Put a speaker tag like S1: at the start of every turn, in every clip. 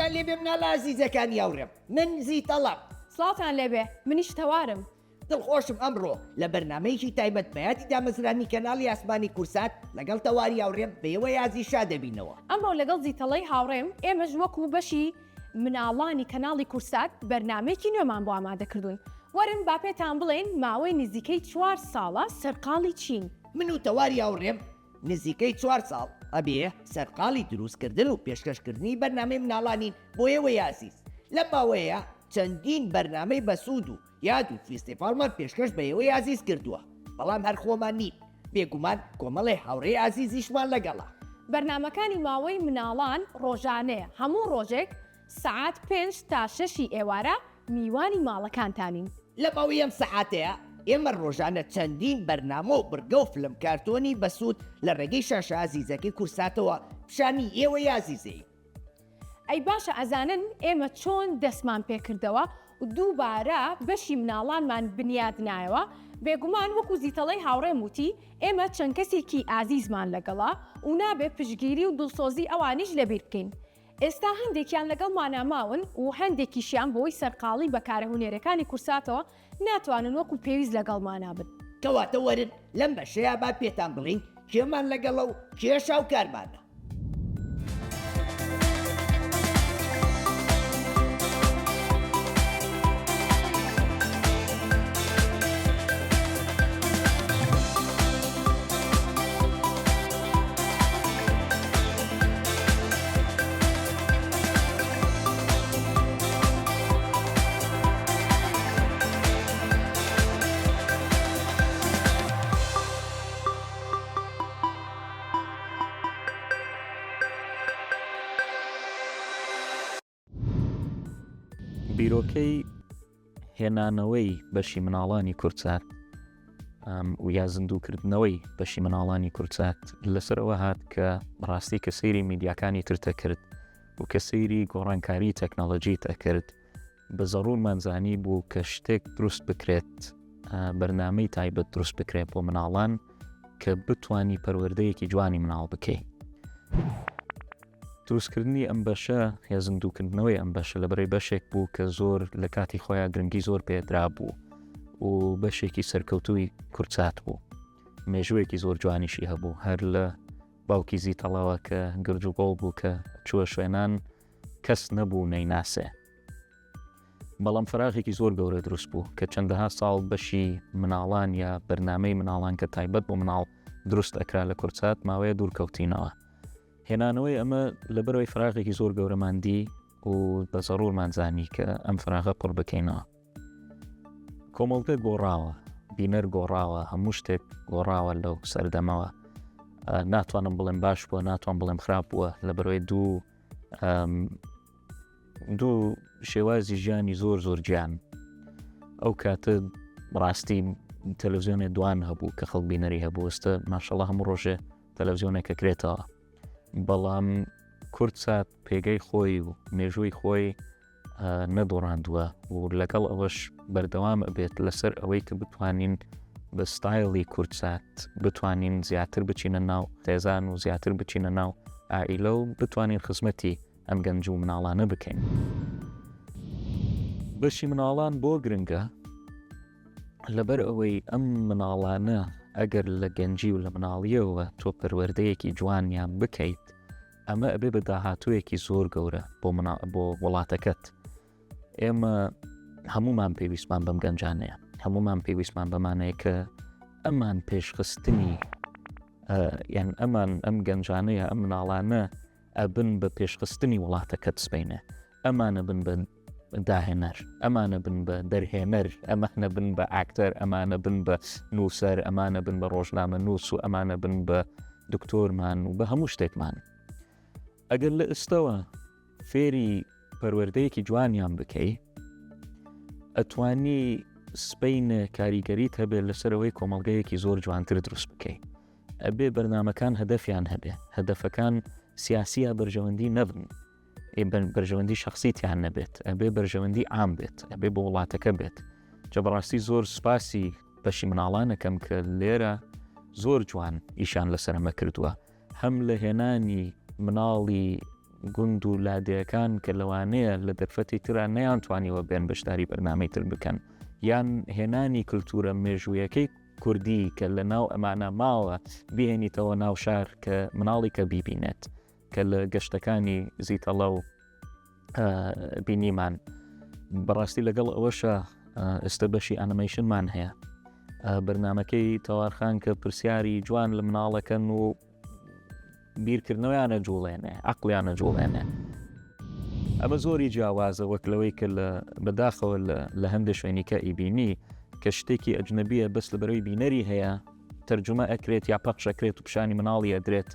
S1: سڵاوتان لێبێ مناڵە ئازیزەکانی هاوڕێم من زیتەڵەم.
S2: سڵاوتان لێبێ منیش تەوارم.
S1: دڵخۆشم ئەمڕۆ لە بەرنامەیەکی تایبەت بە یادی دامەزرانی کەناڵی ئاسمانی کورسات لەگەڵ تەواری هاوڕێم بە ئێوەی ئازیز شاد دەبینەوە.
S2: ئەمڕۆ لەگەڵ زیتەڵەی هاوڕێم ئێمەش وەکو بەشی مناڵانی کەناڵی کورسات بەرنامەیەکی نوێمان بۆ ئامادە کردوون. وەرن با پێتان بڵێین ماوەی نزیکەی چوار ساڵە سەرقاڵی چین.
S1: من و تەواری هاوڕێم نزیکەی چوار ساڵ ئەبێ سەرقاڵی دروست کردن و پێشکەش کردنی بەرنامەی مناڵانین بۆ ئێوەی ئازیز. لەم ماوەیەیا چەندین بەرنامەی بەسوود و یاد و فیستیڤاڵمان پێشکەش بە ئێوەی ئازیز کردووە، بەڵام هەر خۆمان نین، بێگومان کۆمەڵێ هاوڕێی ئازیزیشمان لەگەڵە.
S2: بەرنامەکانی ماوەی مناڵان ڕۆژانەیە، هەموو ڕۆژێک سەعات پێنج تا شەشی ئێوارە میوانی ماڵەکانتانین.
S1: لە ماوەی ئەم سەعاتەیا ئێمە ڕۆژانە چەندین بەرنامە و بڕگە و فلم کارتۆنی بەسوود لە ڕێگەی شاشە ئازیزەکەی کورساتەوە پیشانی ئێوەی ئازیزەین.
S2: ئەی باشە ئەزانن ئێمە چۆن دەستمان پێکردەوە و دووبارە بەشی مناڵانمان بنیاد نایەوە؟ بێگومان وەکو زیتەڵەی هاوڕێم وتی ئێمە چەند کەسێکی ئازیزمان لەگەڵە و نابێ پشتگیری و دڵسۆزی ئەوانیش لەبیر بکەین. ئێستا هەندێکیان لەگەڵمانا ماون و هەندێکیشیان بەهۆی سەرقاڵی بە کارە هونەریەکانی کورساتەوە ناتوانن وەکو پێویست لەگەڵمانا بن.
S1: کەواتە وەرن لەم بەشەیا با پێتان بڵێین کێمان لەگەڵە و کێش هاوکارمانە.
S3: بیرۆکەی هێنانەوەی بەشی مناڵانی کوردسات و یا زیندووکردنەوەی بەشی مناڵانی کوردسات لەسەر ئەوە هات کە ڕاستی کە سەیری میدیاکانی ترتە کرد و کە سەیری گۆڕانکاری تەکنەلۆجیت ئەکرد بە زەڕوورمان زانی بوو کە شتێک دروست بکرێت بەرنامەی تایبەت دروست بکرێت بۆ مناڵان کە بتانی پەروەردەیەکی جوانی مناڵ بکەی. دروستکردنی ئەم بەشە یا زیندووکردنەوەی ئەم بەشە لە بەرەی بەشێک بوو کە زۆر لە کاتی خۆیان گرنگی زۆر پێدرا بوو و بەشێکی سەرکەوتووی کورسات بوو مێژوویەکی زۆر جوانیشی هەبوو هەر لە باوکی زیتەڵەوە کە گرج و گۆڵ بوو کە چووە شوێنان کەس نەبوو نەیناسێ بەڵام فراغێکی زۆر گەورە دروست بوو کە چەندەها ساڵ بەشی مناڵان یا بەرنمەی مناڵان کە تایبەت بۆ مناڵ دروست ئەکرا لە کورسات ماوەیە دوورکەوتینەوە هێنانەوەی ئەمە لەبەرەوەی فراغێکی زۆر گەورەمان دی و بە زەڕورمان زانی کە ئەم فراغە پڕ بکەینەوە کۆمەڵگە گۆڕاوە بینەر گۆڕاوە هەموو شتێک گۆڕاوە لەو سەردەمەوە ناتوانم بڵێم باش بووە ناتوان بڵێم خراپ بووە لە بەرەوەی دوو دوو شێوازی ژیانی زۆر زۆر گیان ئەو کاتە ڕاستی تەلەڤزیۆنێ دوان هەبوو کە خەڵک بینەری هەبوو ئێستا ماشەڵە هەموو ڕۆژێ تەلەڤزیۆنێکە کرێتەوە بەڵام کوردسات پێگەی خۆی و مێژووی خۆی نەدۆڕاندووە و لەگەڵ ئەوەش بەردەوام ئەبێت لەسەر ئەوەی کە بتوانین بە ستایلی کوردسات بتوانین زیاتر بچینە ناو خێزان و زیاتر بچینە ناو ئائیلە و بتوانین خزمەتی ئەم گەنج و مناڵانە بکەین. بەشی مناڵان بۆ گرنگە؟ لەبەر ئەوەی ئەم مناڵانە ئەگەر لە گەنجی و لە مناڵیەوە تۆ پەروەردەیەکی جوانیان بکەیت ئەمە ئەبێ بە داهاتوویەکی زۆر گەورە بۆ بۆ وڵاتەکەت ئێمە هەمومان پێویستمان بەم گەنجانەیە هەمومان پێویستمان بەمانەیە کە ئەمان پێشخستنی یان ئەمان ئەم گەنجانەیە ئەم مناڵانە ئەبن بە پێشخستنی وڵاتەکەت سبەینێ ئەمانە بن بە داهێنەر ئەمانە بن بە دەرهێنەر ئەمانە بن بە ئاکتەر ئەمانە بن بە نووسەر ئەمانە بن بە ڕۆژنامە نووس و ئەمانە بن بە دکتۆرمان و بە هەموو شتێکمان ئەگەر لە ئستەوە فێری پەروەردەیەکی جوانیان بکەی ئەتوانی سپین کاریگەریت هەبێت لەسەرەوەی کۆمەڵگەیەکی زۆر جوانتر دروست بکەیت ئەبێ بەرنامەکان هەدەفیان هەبێ، هەدەفەکان سیاسی یا بەرژەوەندی نەبن، بەرژەوەندی شخصی تیان نەبێت، ئەبێ بەرژەوەندی عام بێت، ئەبێ بۆ وڵاتەکە بێت. جا بەڕاستی زۆر سوپاسی بەشی مناڵانەکەم کە لێرە زۆر جوان ئیشان لەسەر ئەمە کردووە، هەم لە هێنانی مناڵی. گوند و لادێیەکان کە لەوانەیە لە دەرفەتی ترا نەیانتوانیوە بێن بەشداری بەرنامەی تر بکەن یان هێنانی کلتورە مێژوویەکەی کوردی کە لە ناو ئەمانە ماوە بهێنیتەوە ناو شار کە مناڵی کە بیبینێت کە لە گەشتەکانی زیتەڵە و بینیمان بەڕاستی لەگەڵ ئەوەشە ئێستا بەشی ئەنیمەیشنمان هەیە بەرنمەکەی تەوارخان کە پرسیاری جوان لە مناڵەکەن و بیرکردنەوەیانە جوڵێنێ عقلیانە جوڵێنێ ئەمە زۆری جیاوازە وەک لەوەی کە لە بەداخەوە لە هەندێک شوێنیکە ئیبینی کە شتێکی ئەجنەبیە بەس لە بەرەوەی بینەری هەیە تەرجمە ئەکرێت یا پەخشەکرێت و پیشانی مناڵی ئەدرێت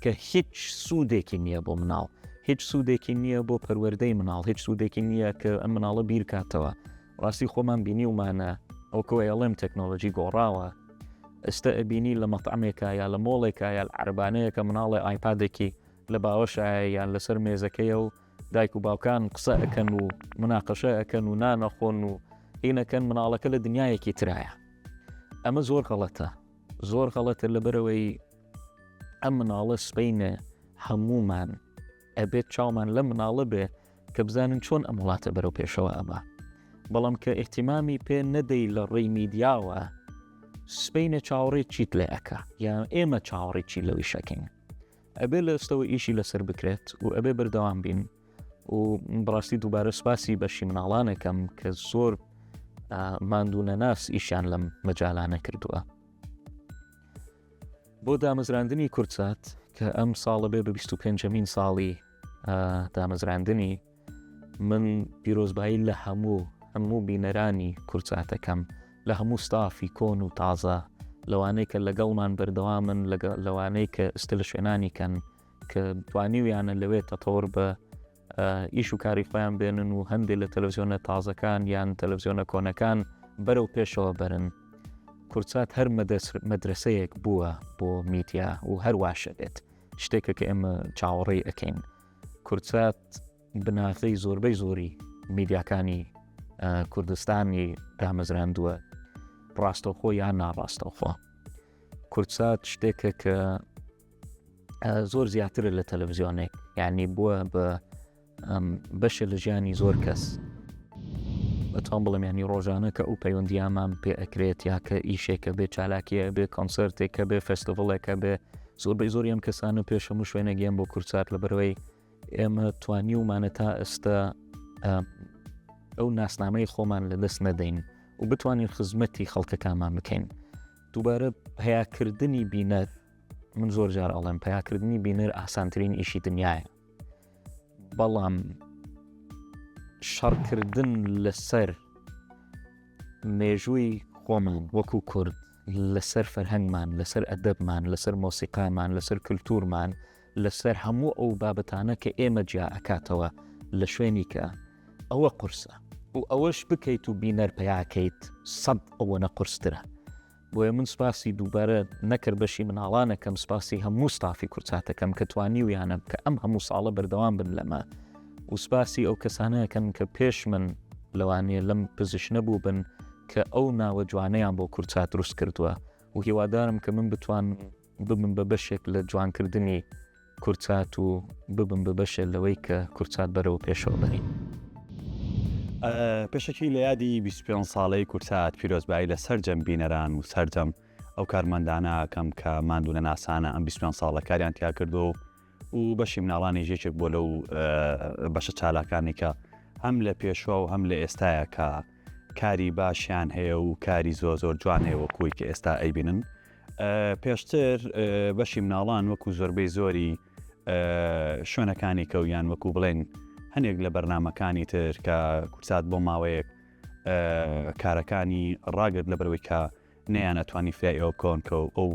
S3: کە هیچ سوودێکی نییە بۆ مناڵ هیچ سوودێکی نییە بۆ پەروەردەی مناڵ هیچ سوودێکی نییە کە ئەم مناڵە بیرکاتەوە ڕاستی خۆمان بینیومانە ئەوکەوە ئەڵێم تەکنۆلۆژی گۆڕاوە ئێستا ئەبینی لە مەتعمێکە یا لە مۆڵێکە یا لە عربانەیەکە مناڵێ ئایپادێکی لە باوەشایە یان لەسەر مێزەکەیە و دایک و باوکان قسە ئەکەن و مناقەشە ئەکەن و نانەخۆن و هینەکەن مناڵەکە لە دنیایەکی ترایە ئەمە زۆر غەڵەتە زۆر غەڵەتە لەبەرەوەی ئەم مناڵە سبەینێ هەموومان ئەبێت چاومان لەم مناڵە بێ کە بزانن چۆن ئەم وڵاتە بەرەو پێشەوە ئەبا بەڵام کە ئیهتیمامی پێ نەدەی لە ڕێی میدیاوە سبەینێ چاوەڕێ چیت لێ ئەکا یان ئێمە چاوەڕێ چی لەوی شەکەین ئەبێ لە ئێستەوە ئیشی لەسەر بکرێت و ئەبێ بەردەوام بین و بەڕاستی دووبارە سپاسی بەشی مناڵانەکەم کە زۆر ماندوو نەناس ئیشیان لەم مەجالانە کردووە. بۆ دامەزراندنی کوردسات کە ئەم ساڵە بێ بە 25مین ساڵی دامەزراندنی من پیرۆزبایی لە هەموو هەموو بینەرانی کوردساتەکەم لە هەموو ستافی کۆن و تازە لەوانەی کە لەگەڵمان بەردەوامن لەوانەی کە ئێستا لە شوێنانی کەن کە توانیویانە لەوێ تەتەوەر بە ئیش و کاری خۆیان بێنن و هەندێک لە تەلەڤزیۆنە تازەکان یان تەلەڤزیۆنە کۆنەکان بەرەو پێشەوە بەرن کوردسات هەر مەدرسەیەک بووە بۆ میدیا و هەر واشە بێت شتێکە کە ئێمە چاوەڕێی ئەەکەین کوردسات بناغەی زۆربەی زۆری میدیاکانی کوردستانی دامەزراندووە ڕاستەوخۆ یان ناڕاستەوخۆ کوردسات شتێکە کە زۆر زیاترە لە تەلەڤزیۆنێک یعنی بووە بە بەشێ لە ژیانی زۆر کەس ئەتوان بڵێم ینی ڕۆژانە کە ئەو پەیوەندیامان پێ ئەکرێت یا کە ئیشێکە بێ چالاکیە بێ کۆنسرتێکە بێ فستیڤڵێکە بێ زۆربەی زۆری ئەم کەسانە پێش هەموو شوێنێک گەیان بۆ کوردسات لە بەرەوەی ئێمە توانیومانە تا ئێستا ئەو ناسنامەی خۆمان لە دەست نەدەین و بتوانین خزمەتی خەڵکەکانمان بکەین دووبارە پیاکردنی بینەر من زۆر جار ئەڵێم پیاکردنی بینەر ئاسانترین ئیشی دنیاە بەڵام شەڕکردن لەسەر مێژووی خۆمان وەکو کورد لەسەر فەرهەنگمان لەسەر ئەدەبمان لەسەر مۆسیقامان لەسەر کللتورمان لەسەر هەموو ئەو بابەتانە کە ئێمە جیا ئەکاتەوە لە شوێنی کە ئەوە قورسە و ئەوەش بکەیت و بینەر پیاکەیت سەد ئەوەنە قورسترە بۆیە من سپاسی دووبارە نەکرد بەشی مناڵانەکەم سپاسی هەموو ستافی کوردساتەکەم کە توانیویانە کە ئەم هەموو ساڵە بەردەوام بن لەمە و سپاسی ئەو کەسانەکەن کە پێش من لەوانەیە لەم پزیشنە بوو بن کە ئەو ناوە جوانەیان بۆ کوردسات دروست کردووە و هیوادارم کە من بتوانم ببم بە بەشێک لە جوانکردنی کوردسات و ببم بە بەشێ لەوەی کە کوردسات بەرەوە پێشەوە بەرین.
S4: پێشەکی لە یادی 25 ساڵەی کوردسات پیرۆزبایی لە سەرجەم بینەران و سەرجەم ئەو کارمەندانە ئەکەم کە ماندوونەناسانە ئەم 25 ساڵە کاریان تیا کردووە و بەشی مناڵانیش یەکێک بۆ لەو بەشە چالاکانی کە هەم لە پێشوە و هەم لە ئێستاە کە کاری باشیان هەیە و کاری زۆر زۆر جوان هەیە وەکوی کە ئێستا ئەیبینن پێشتر بەشی مناڵان وەکو زۆربەی زۆری شوێنەکانی کەو یان وەکو بڵێن هەنێک لە بەرنمەکانی تر کە کورسات بۆ ماوەیەک کارەکانی ڕاگرت لە بەرەوەی کە نیان ئەتوانی فرای ئەو بکەون کە ئەو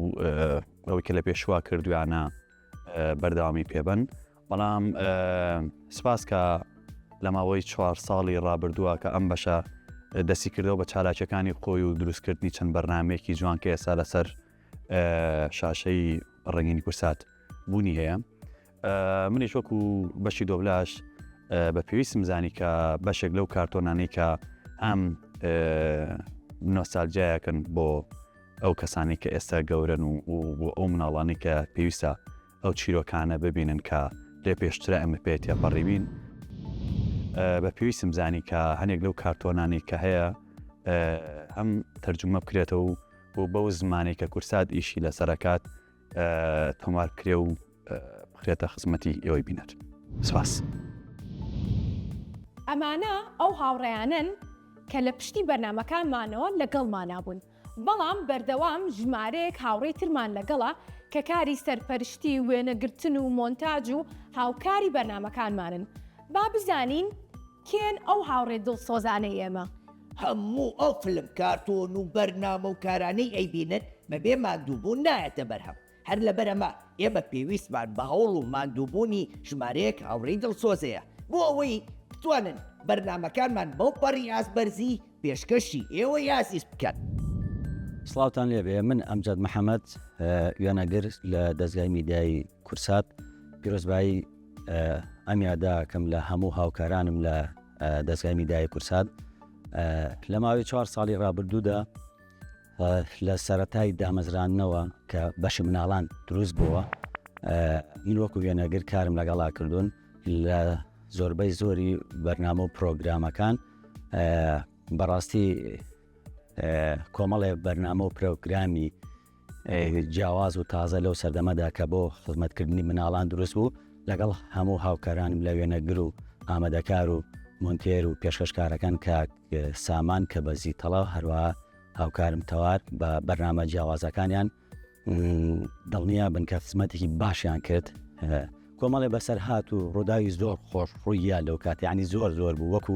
S4: ئەوەی کە لە پێشوا کردویانە بەردەوامی پێبن بەڵام سپاس کە لە ماوەی چوار ساڵی ڕابردووە کە ئەم بەشە دەستی کردەوە بە چالاکیەکانی خۆی و دروستکردنی چەند بەرنمەیەکی جوان کە ئێستا لەسەر شاشەی ڕەنگینی کورسات بوونی هەیە منیش وەکو بەشی دۆبلاش بە پێویستم زانی کە بەشێک لەو کارتۆنانەی کە ئەم نۆستالجیایەکەن بۆ ئەو کەسانی کە ئێستا گەورن و بۆ ئەو مناڵانی کە پێویستە ئەو چیرۆکانە ببینن کە لێ پێشترە ئەمە پێ تێپەڕیوین بە پێویستم زانی کە هەنێک لەو کارتۆنانەی کە هەیە هەم تەرجومە بکرێتەوە و بۆ بەو زمانەی کە کورسات ئیشی لەسەرەکات تۆمار بکرێ و بخرێتە خزمەتی ئێوەی بینەر. سپاس.
S2: ئەمانە ئەو هاوڕێیانەن کە لە پشتی بەرنامەکانمانەوە لەگەڵمانا بوون، بەڵام بەردەوام ژمارەیەک هاوڕێی ترمان لەگەڵە کە کاری سەرپەرشتی وێنەگرتن و مۆنتاج و هاوکاری بەرنامەکانمانن. با بزانین کێن ئەو هاوڕێ دڵسۆزانەی ئێمە؟
S1: هەموو ئەو فلم کارتۆن و بەرنامە و کارانەی ئەیبینن بەبێ ماندووبوون نایەتە بەرهەم. هەر لەبەر ئەمە ئێمە پێویستمان بە هەوڵ و ماندووبوونی ژمارەیەک هاوڕێی دڵسۆزەیە بۆ ئەوەی بتوانن بەرنامەکانمان بەو پەڕی ئاست بەرزی پێشکەشی ئێوەی ئازیز بکەن.
S5: سڵاوتان لێبێ من ئەمجەد محەمەد وێنەگر لە دەزگای میدیایی کورسات پیرۆزبایی ئەم یادە کەم لە هەموو هاوکارانم لە دەزگای میدیایی کورسات لە ماوەی چوار ساڵی ڕابردوودا لە سەرەتای دامەزراندنەوە کە بەشی مناڵان دروست بووە من وەکو وێنەگر کارم لەگەڵا کردوون لە زۆربەی زۆری بەرنامە و پرۆگرامەکان بەڕاستی کۆمەڵێ بەرنامە و پرۆگرامی جیاواز و تازە لەو سەردەمەدا کە بۆ خزمەتکردنی مناڵان دروست بوو لەگەڵ هەموو هاوکارانم لە وێنەگر و ئامادەکار و مۆنتێر و پێشکەشکارەکان کاک سامان کە بە زیتەڵە هەروە هاوکارم تەوار بە بەرنامە جیاوازەکانیان دڵنیا بن کە خزمەتێکی باشیان کرد کۆمەڵێ بەسەر هات و ڕووداوی زۆر خۆش ڕوویە لەو کات ینی زۆر زۆر بوو وەکو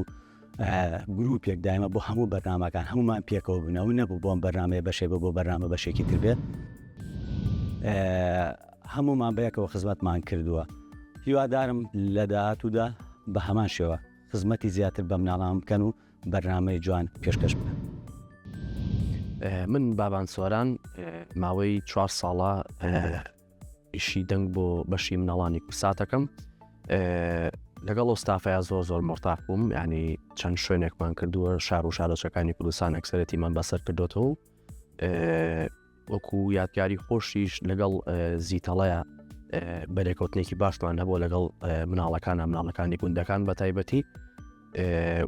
S5: گروپێک دایمە بۆ هەموو بەرنمەکان هەمومان پێکەوە بنەوە نەبوو بۆم بەرنمەیە بەشێ بۆ بۆ بەرنامە بەشێکی تر بێت هەمومان بەیەکەوە خزمەتمان کردووە هیوادارم لە داهاتوودا بە هەمان شێوە خزمەتی زیاتر بە مناڵان بکەن و بەرنامەی جوان پێشکەش بکەن.
S6: من بابان سۆران ماوەی چوار ساڵە ئیشی دەنگ بۆ بەشی مناڵانی کوساتەکەم لەگەڵ ئەو ستافەیە زۆر زۆر مۆرتاح بووم ینی چەند شوێنێکمان کردووە شار و شارۆچەکانی کوردستان ئەکسەرەتیمان بەسەر کردوێتەوە وەکو یادگاری خۆشیش لەگەڵ زیتەڵەیە بەرێکەوتنێکی باشمان هەبوو لەگەڵ مناڵەکانە مناڵەکانی گوندەکان بە تایبەتی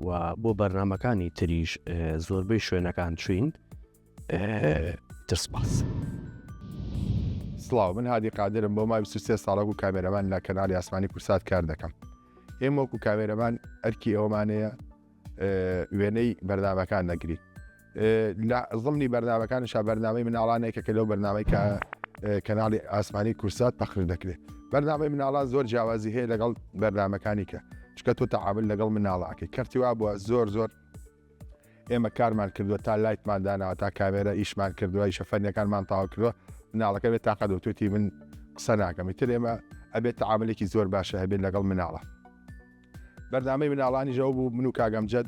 S6: و بۆ بەرنمەکانی تریش زۆربەی شوێنەکان چوین ترسپاس.
S7: سڵاو من هادی قادرم بۆ ماوەی 23 ساڵە وەکو کامێرەمان لە کەناڵی ئاسمانی کورسات کار دەکەم ئێمە وەکو کامێرەمان ئەرکی ئەوەمانەیە وێنەی بەرنامەکان نەگرین لە زمنی بەرنامەکانیشا بەرنامەی مناڵانێکە کە لەو بەرنامەی کە کەناڵی ئاسمانی کورسات پەخش دەکرێت بەرنامەی مناڵان زۆر جیاوازی هەیە لەگەڵ بەرنامەکانی کە چکە تۆ تەعامل لەگەڵ مناڵەکەی کەرتی وا بووە زۆر زۆر ئێمە کارمان کردووە تا لایتمان داناوە تا کامێرە ئیشمان کردووە ئیشە فەنیەکانمان تاوا کردووە مناڵەکە بێت تاقە دەوتوێتی من قسە ناکەم ئیتر ئێمە ئەبێت تەعاملێکی زۆر باشە هەبێت لەگەڵ مناڵە بەرنامەی مناڵانیش ئەو بوو من و کاک ئەمجەد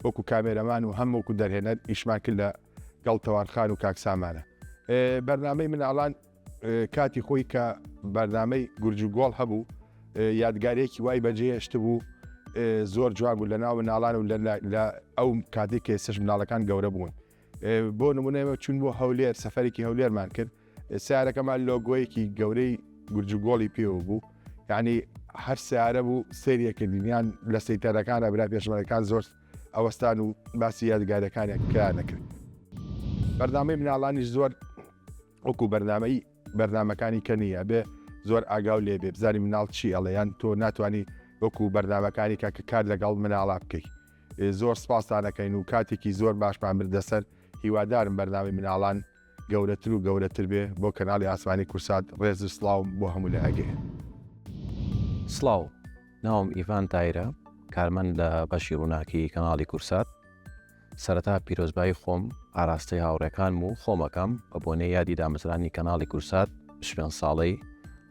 S7: وەکو کامێرەمان و هەم وەکو دەرهێنەر ئیشمان کرد لە گەڵ تەوار خان و کاک سامانە. بەرنامەی مناڵان کاتی خۆی کە بەرنامەی گورج و گۆڵ هەبوو یادگارێکی وای بەجێهێشتبوو زۆر جوان بوو لە ناو مناڵان و لە ئەو کاتێک کە ئێستاش مناڵەکان گەورە بوون. بۆ نمونە ئێمە چوون بۆ هەولێر سەفەرێکی هەولێرمان کرد سیارەکەمان لۆگۆیەکی گەورەی گورج و گۆڵی پێوە بوو یعنی هەر سیارە بوو سەیرەکردین یان لە سەیتەرەکانە برا پێشمەرەکان زۆر ئەوەستان و باسی یادگارەکانیان کرا نەکرد بەرنامەی مناڵانیش زۆر وەکو بەرنامەی بەرنامەکانی کە نییە بێ زۆر ئاگاو لێ بێ بزانی مناڵ چی ئەڵێ یان تۆ ناتوانانی وەکو بەرنامەکانی کە کە کار لەگەڵ مناڵا بکەیت زۆر سپاستان ئەکەین و کاتێکی زۆر باشمان بردە سەر هیوادارم بەرنامەی مناڵان گەورەتر و گەورەتر بێ بۆ کەناڵی ئاسمانی کورسات ڕێز و سڵاوم بۆ هەموو لایەک هەیە.
S8: سڵاو، ناوم ئیڤان تایرە، کارمەند لە بەشی ڕووناکی کەناڵی کورسات. سەرەتا پیرۆزبایی خۆم ئاراستەی هاوڕێکانم و خۆم ئەکەم بە بۆنەی یادی دامەزرانی کەناڵی کورسات 25 ساڵەی،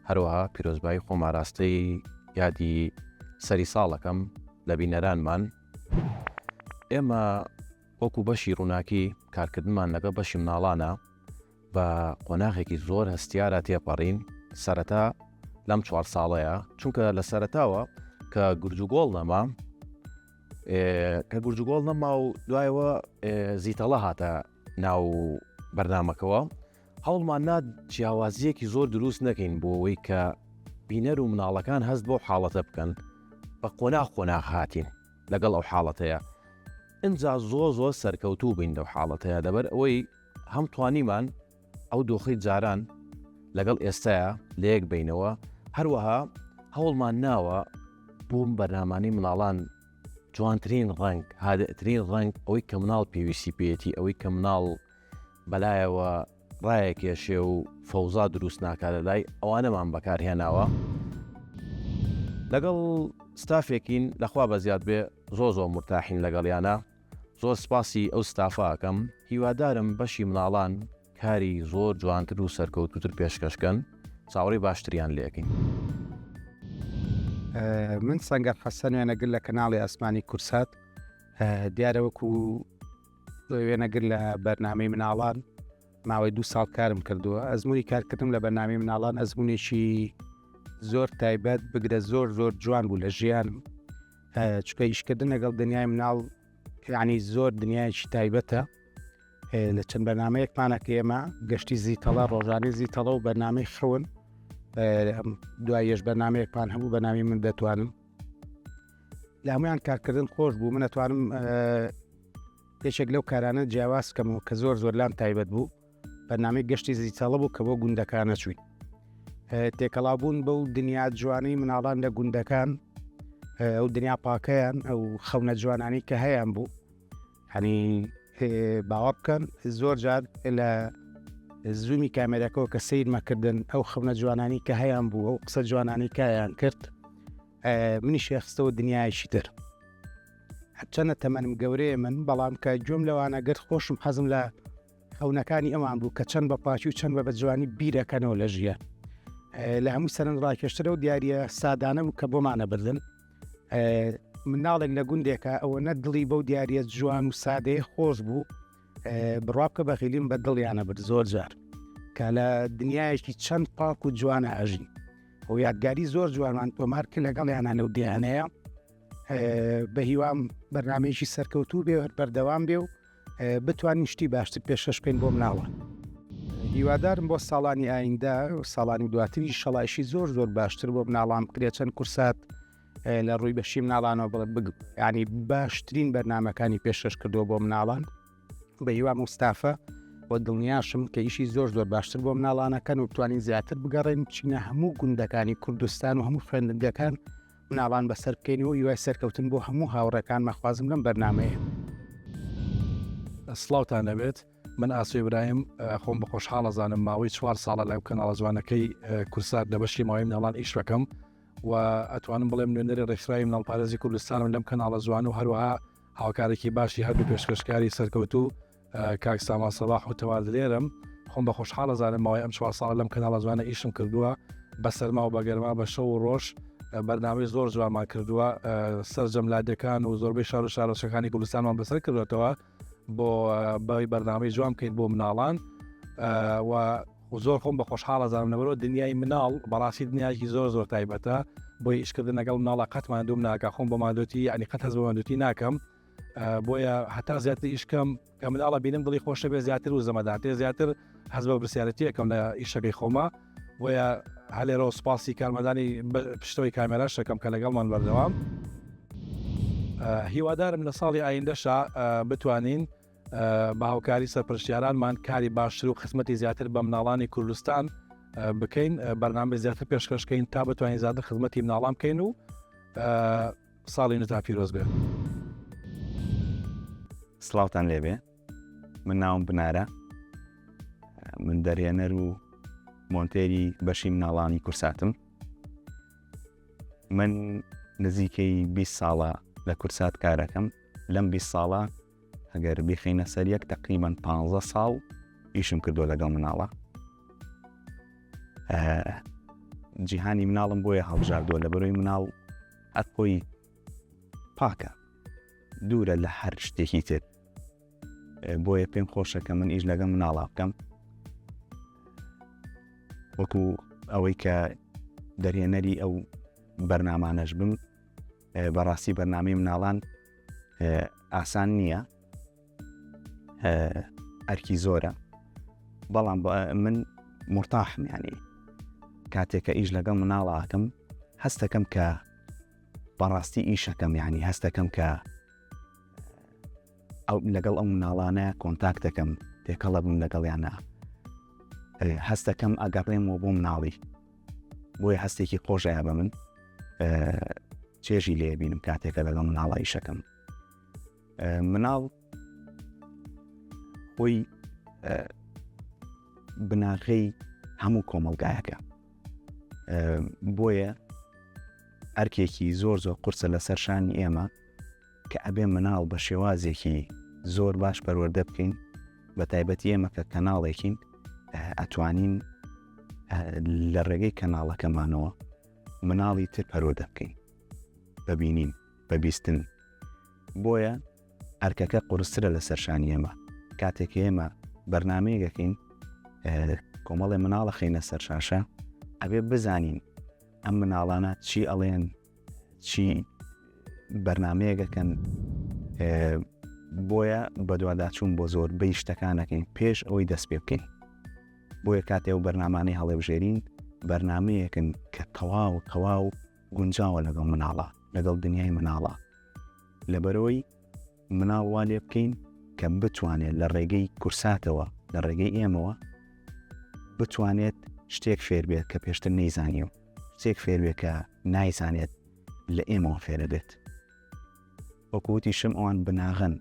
S8: هەروەها پیرۆزبایی خۆم ئاراستەی یادی سەری ساڵ ئەکەم لە بینەرانمان. ئێمە وەکو بەشی ڕووناکی کارکردنمان لەگەڵ بەشی مناڵانە بە قۆناغێکی زۆر هەستیارە تێپەڕین سەرەتا لەم چوار ساڵەیە چونکە لە سەرەتاوە کە گورجوگۆڵ نەما کە گورجوگۆڵ نەما و دوایەوە زیتەڵە هاتە ناو بەرنمەکەوە هەوڵمان نا جیاوازیەکی زۆر دروست نەکەین بۆ ئەوەی کە. بینەر و مناڵەکان هەست بەو حاڵەتە بکەن بە قۆناغ قۆناغ هاتین لەگەڵ ئەو حاڵەتەیە ئینجا زۆر زۆر سەرکەوتوو بووین لەو حاڵەتەیە لەبەر ئەوەی هەم توانیمان ئەو دۆخەی جاران لەگەڵ ئێستایا لەیەک بەینەوە هەروەها هەوڵمان ناوە بۆ بەرنامانەی مناڵان جوانترین ڕەنگ هادئترین ڕەنگ ئەوەی کە مناڵ پێویستی پێیەتی ئەوەی کە مناڵ بەلایەوە ڕایەکێشێ و فەوزا دروست ناکا لە لای ئەوانەمان بەکارهێناوە لەگەڵ ستافێکین لەخوا بەزیاد بێ زۆر زۆر مورتاحین لەگەڵیانە زۆر سپاسی ئەو ستافە ئەکەم هیوادارم بەشی مناڵان کاری زۆر جوانتر و سەرکەوتوتر پێشکەش کەن چاوەڕێی باشتریان لێ ئەکەین.
S9: من سەنگەر حەسەن وێنەگر لە کەناڵی ئاسمانی کورسات دیارە وەکو وێنەگر لە بەرنامەی مناڵان ماوەی دوو ساڵ کارم کردووە ئەزمموی کارکردم لە بەرنامی مناڵان ئەزمونێکی زۆر تایبەت بگرە زۆر زۆر جوان بوو لە ژیانم چکە ئیشکردن لەگەڵ دنیای مناڵ یعنی زۆر دنیایەکی تایبەتە لە چەند بەرنمەیەکمانە کە ئێمە گەشتی زیتەڵە ڕۆژانەی زیتەڵە و بەرنمەی خەون دواییش بەرنمەیەکمان هەبوو بەناوی من دەتوانم لە هەمویان کارکردن خۆش بوو من ئەتوانم یەکێک لەو کارانە جیاواز کەمەوە کە زۆر زۆر لام تایبەت بوو بەرنامەی گەشتی زیتەڵە بوو کە بۆ گوندەکانە چوین تێکەڵا بوون بەو دنیا جوانەی مناڵان لە گوندەکان ئەو دنیا پاکەیان ئەو خەونە جوانانی کە هەیان بوو هەنی باوە بکەن زۆر جار لە زوومی کامێرەکەەوە کە سیرمەکردن ئەو خەونە جوانانی کە هەیان بوو ئەو قسە جوانانی کایان کرد منیشی خستەوە دنیایەکی تر. هەرچەنە تەمەنم گەورەیە من بەڵام کە گوێم لەوانە گرت خۆشم حەزم لە خەونەکانی ئەوان بوو کە چەند بە پاکی و چەند بە بە جوانی بیرەکەنەوە لە ژیان لە هەموو سەرنج ڕاکێشترە و دیاریە سادانە بوو کە بۆمانە بردن مناڵێک لە گوندێکە ئەوە نە دڵی بەو دیاریە جوان و سادەیە خۆش بوو بڕوا بکە بەخیلیم بە دڵیانە برد زۆر جار کە لە دنیایەکی چەند پاک و جوانە ئەژین و یادگاری زۆر جوانمان تۆمار کرد لەگەڵیانە لەو دیانەیە بە هیوام بەرنمەیەکی سەرکەوتوو بێ هەر بەردەوام بێ و بتوانین شتی باشتر پێشکەش بکەین بۆ مناڵان هیوادارم بۆ ساڵانی ئایندە و ساڵانی دواتری شەڵایشی زۆر زۆر باشتر بۆ مناڵان بکرێت چەند کورسات لە ڕووی بەشی مناڵانەوە بڵێ بگ ینی باشترین بەرنمەکانی پێشکەش کردووە بۆ مناڵان بە هیوا مستافە و دڵنیاشم کە ئیشی زۆر زۆر باشتر بۆ مناڵانەکەن و بتوانین زیاتر بگەڕێن بچینە هەموو گوندەکانی کوردستان و هەموو خوێندنگەکان مناڵان بەسەر بکەین و هیوای سەرکەوتن بۆ هەموو هاوڕێکان مەخوازم لەم بەرنمەیە.
S10: سڵاوتان لەبێت من ئاسۆ ئیبراهیم خۆم بە خۆشحاڵ ئەزانم ماوەی چوار ساڵە لە کەناڵە جوانەکەی کورسات لە بەشی ماوەی مناڵان ئیش بەکەم و ئەتوانم بڵێم نوێنەری ڕێکخراوی مناڵپارێزی کوردستانم لەم کەناڵە جوان و هەروەها هاوکارێکی باشی هەردوو پێشکەشکاری سەرکەوتوو کاک سامان سەباح و تەوار دلێرم خۆم بە خۆشحاڵ ئەزانم ماوەی ئەم چوار ساڵە لەم کەناڵە جوانە ئیشم کردووە بە سەرما و بە گەرما بە شەو و ڕۆژ بەرنامەی زۆر جوانمان کردووە سەرجەم لادێکان و زۆربەی شار و شارۆچکەکانی کوردستانمان بەسەر کردوێتەوە بۆ بەوەی بەرنامەی جوان بکەین بۆ مناڵان و زۆر خۆم بە خۆشحاڵە زانم لەبەرەوە دنیای مناڵ بەڕاستی دنیایەکی زۆر زۆر تایبەتە بۆی ئیشکردن لەگەڵ مناڵە قەت ماندووم ناکە خۆم بە ماندوێتی یعنی قەت هەست بە ماندوێتی ناکەم بۆیە هەتا زیاتر ئیشکەم کە مناڵە بینم دڵی خۆشە بێ زیاتر و زەمەداتێ زیاتر هەز بە برسیارەتیەکەم لە ئیشەکەی خۆمە بۆیە هەلێرەوە سوپاسی کارمەندانی پشتەوەی کامێراش دەکەم کە لەگەڵمان بەردەوام هیوادارم لە ساڵی ئایندەشا بتوانین بە هاوکاری سەرپەرشتیارانمان کاری باشتر و خزمەتی زیاتر بە مناڵانی کوردستان بکەین بەرنامەی زیاتر پێشکەشکەین تا بتوانین زیاتر خزمەتی مناڵان بکەین و ساڵی نوێتان پیرۆز بێت.
S4: سڵاوتان لێبێ من ناوم بنارە من دەرهێنەر و مۆنتێری بەشی مناڵانی کورساتم من نزیکەی 20 ساڵە لە کورسات کارەکەم لەم 20 ساڵە ئەگەر بیخینە سەر یەک تقریبان 15 ساڵ ئیشم کردو لەگەڵ مناڵە جیهانی مناڵم بۆیە هەڵبژاردووە لە بەرۆی مناڵ هەر خۆی پاکە دوورە لە هەر شتێکی تر بۆیە پێم خۆشە کە من ئیش لەگەڵ مناڵا بکەم وەکو ئەوەی کە دەرهێنەری ئەو بەرنامانەش بم بەڕاستی بەرنامەی مناڵان ئاسان نییە ئەرکی زۆرە بەڵام من مرتاحم ینی.
S11: کاتێک کە ئیش لەگەڵ مناڵا ئەکەم هەستەکەم کە بەڕاستی ئیشەکەم یعنی هەستەکەم کە ئەو لەگەڵ ئەو مناڵانە contact دەکەم تێکەڵە بم لەگەڵیانە هەستەکەم ئەگەڕێمەوە بۆ مناڵی بۆیە هەستێکی خۆشەیە بە من چێژی لێ بینم کاتێکە لەگەڵ مناڵە ئیشەکەم مناڵ خۆی بناغەی هەموو کۆمەڵگایەکە بۆیە ئەرکێکی زۆر زۆر قورسە لەسەر شانی ئێمە کە ئەبێ مناڵ بە شێوازێکی زۆر باش پەروەردە بکەین بە تایبەتی ئێمە کە کەناڵێکین ئەتوانین لە ڕێگەی کەناڵەکەمانەوە مناڵی تر پەروەردە بکەین بە بینین بە بیستن بۆیە ئەرکەکە قورسترە لەسەر شانی ئێمە کاتێک ئێمە بەرنمەیەکەکەین کۆمەڵێ مناڵە خەینە سەر شاشە ئەبێ بزانین ئەم مناڵانە چی ئەڵێن چی بەرنمەیەکەکەن بۆیە بەدواداچوون بۆ زۆر بەی شتەکانەکەین پێش ئەوەی دەست پێ بکەین بۆیە کاتێ و بەرنمانەی هەڵێبژێرین بەرنمەیەکن کە تەواو تەواو گونجاوە لەگەڵ مناڵە لەگەڵ دنیای مناڵە لەبەرەوەی مناڵ وا لێ بکەین کە بتوانێت لە ڕێگەی کورساتەوە لە ڕێگەی ئێمەوە بتوانێت شتێک فێر بێت کە پێشتر نەیزانی و شتێک فێر بێت کە نایزانێت لە ئێمەوە فێرە بێت وەکو وتیشم ئەوان بناغەن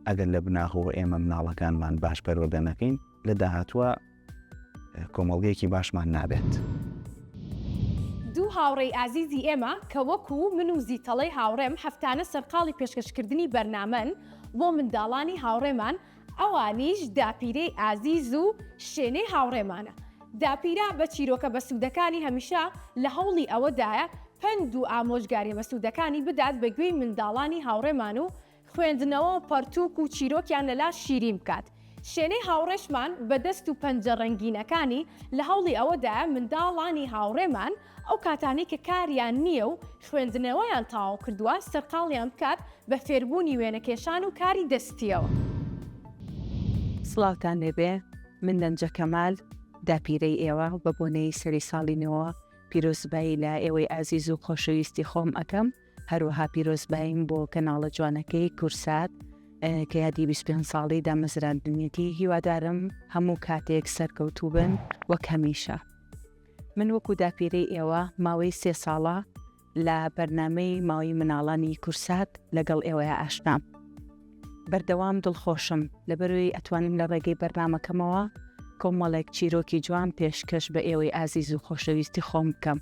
S11: ئەگەر لە بناغەوە ئێمە مناڵەکانمان باش پەروەردە نەکەین لە داهاتووە کۆمەڵگەیەکی باشمان نابێت.
S2: دوو هاوڕێی ئازیزی ئێمە کە وەکو من و زیتەڵەی هاوڕێم هەفتانە سەرقاڵی پێشکەشکردنی بەرنامەن بۆ منداڵانی هاوڕێمان، ئەوانیش داپیرەی ئازیز و شێنەی هاوڕێمانە. داپیرە بە چیرۆکە بەسوودەکانی هەمیشە لە هەوڵی ئەوەدایە پەند و ئامۆژگاریە بەسوودەکانی بدات بە گوێی منداڵانی هاوڕێمان و خوێندنەوە و پەڕتووک و چیرۆکیان لەلا شیرین بکات. شێنەی هاوڕێشمان بە دەست و پەنجە ڕەنگینەکانی لە هەوڵی ئەوەدایە منداڵانی هاوڕێمان ئەو کاتانەی کە کاریان نییە و خوێندنەوەیان تەواو کردووە سەرقاڵیان بکات بە فێربوونی وێنەکێشان و کاری دەستییەوە.
S12: سڵاوتان لێبێ من لەنجە کەمال داپیرەی ئێوە بە بۆنەی سەری ساڵی نوێوە پیرۆزبایی لە ئێوەی ئازیز و خۆشەویستی خۆم ئەکەم هەروەها پیرۆزباییم بۆ کەناڵە جوانەکەی کورسات کە یادی 25 ساڵی دامەزراندنیەتی هیوادارم هەموو کاتێک سەرکەوتوو بن وەک هەمیشە من وەکو داپیرەی ئێوە ماوەی سێ ساڵە لە بەرنامەی ماوەی مناڵانی کورسات لەگەڵ ئێوەیا ئاشنام بەردەوام دڵخۆشم لەبەرەوەی ئەتوانم لە ڕێگەی بەرنامەکەمەوە کۆمەڵێک چیرۆکی جوان پێشکەش بە ئێوەی ئازیز و خۆشەویستی خۆم بکەم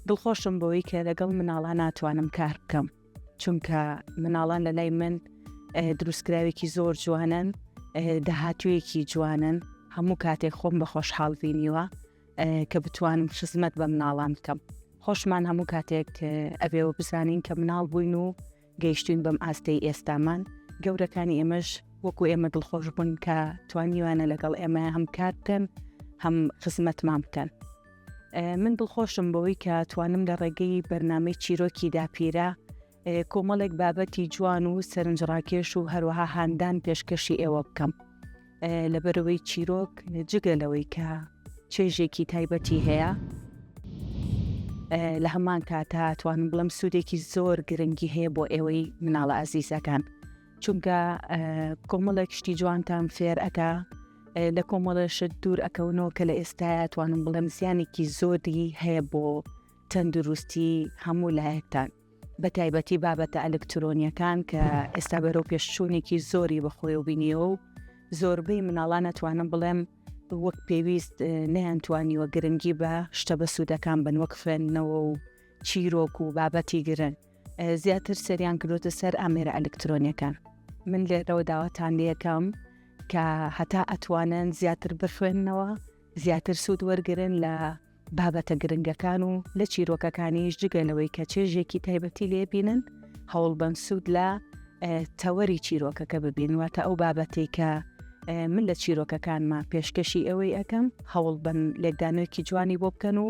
S12: دڵخۆشم بەوەی کە لەگەڵ مناڵان ناتوانم کار بکەم چونکە مناڵان لە لای من دروستکراوێکی زۆر جوانن داهاتوویەکی جوانن هەموو کاتێک خۆم بە خۆشحاڵ بینیوە کە بتوانم خزمەت بە مناڵان بکەم خۆشمان هەموو کاتێک ئەبێەوە بزانین کە مناڵ بووین و گەیشتوین بەم ئاستەی ئێستامان گەورەکانی ئێمەش وەکو ئێمە دڵخۆش بوون کە توانیوانە لەگەڵ ئێمە هەم کار بکەن هەم خزمەتمان بکەن من دڵخۆشم بەوەی کە توانم لە ڕێگەی بەرنامەی چیرۆکی داپیرە کۆمەڵێک بابەتی جوان و سەرنجڕاکێش و هەروەها هاندان پێشکەشی ئێوە بکەم لەبەرەوەی چیرۆک جگە لەوەی کە چێژێکی تایبەتی هەیە لە هەمان کاتا توانم بڵم سوودێکی زۆر گرنگی هەیە بۆ ئێوەی مناڵە ئازیزەکان چونکە کۆمەڵێک شتی جوانتان فێر ئەکا لە کۆمەڵە شت دوور ئەکەونەوە کە لە ئێستایا توانم بڵێم زیانێکی زۆری هەیە بۆ تەندروستی هەموو لایەکتان بە تایبەتی بابەتە ئەلکترۆنیەکان کە ئێستا بەرەو پێشچوونێکی زۆری بەخۆیەوە بینیەوە و زۆربەی مناڵان ئەتوانم بڵێم وەک پێویست نەیانتوانیوە گرنگی بە شتە بەسوودەکان بن وەک خوێندنەوە و چیرۆک و بابەتی گرنگ زیاتر سەریان کردوتە سەر ئامێرە ئەلکترۆنیەکان من لێرەوە داواتان لەکەم کە هەتا ئەتوانن زیاتر بخوێننەوە زیاتر سوود وەرگن لە بابەتە گرنگەکان و لە چیرۆکەکانیش جگە لەوەی کە چێژێکی تایبەتی لێ بینن هەوڵبەن سوود لە تەوەری چیرۆکەکە ببین واتە ئەو بابەتێک کە من لە چیرۆکەکانما پێشکەشی ئەوەی ئەەکەم هەوڵبەن لێکدانەوەکی جوانی بۆ بکەن و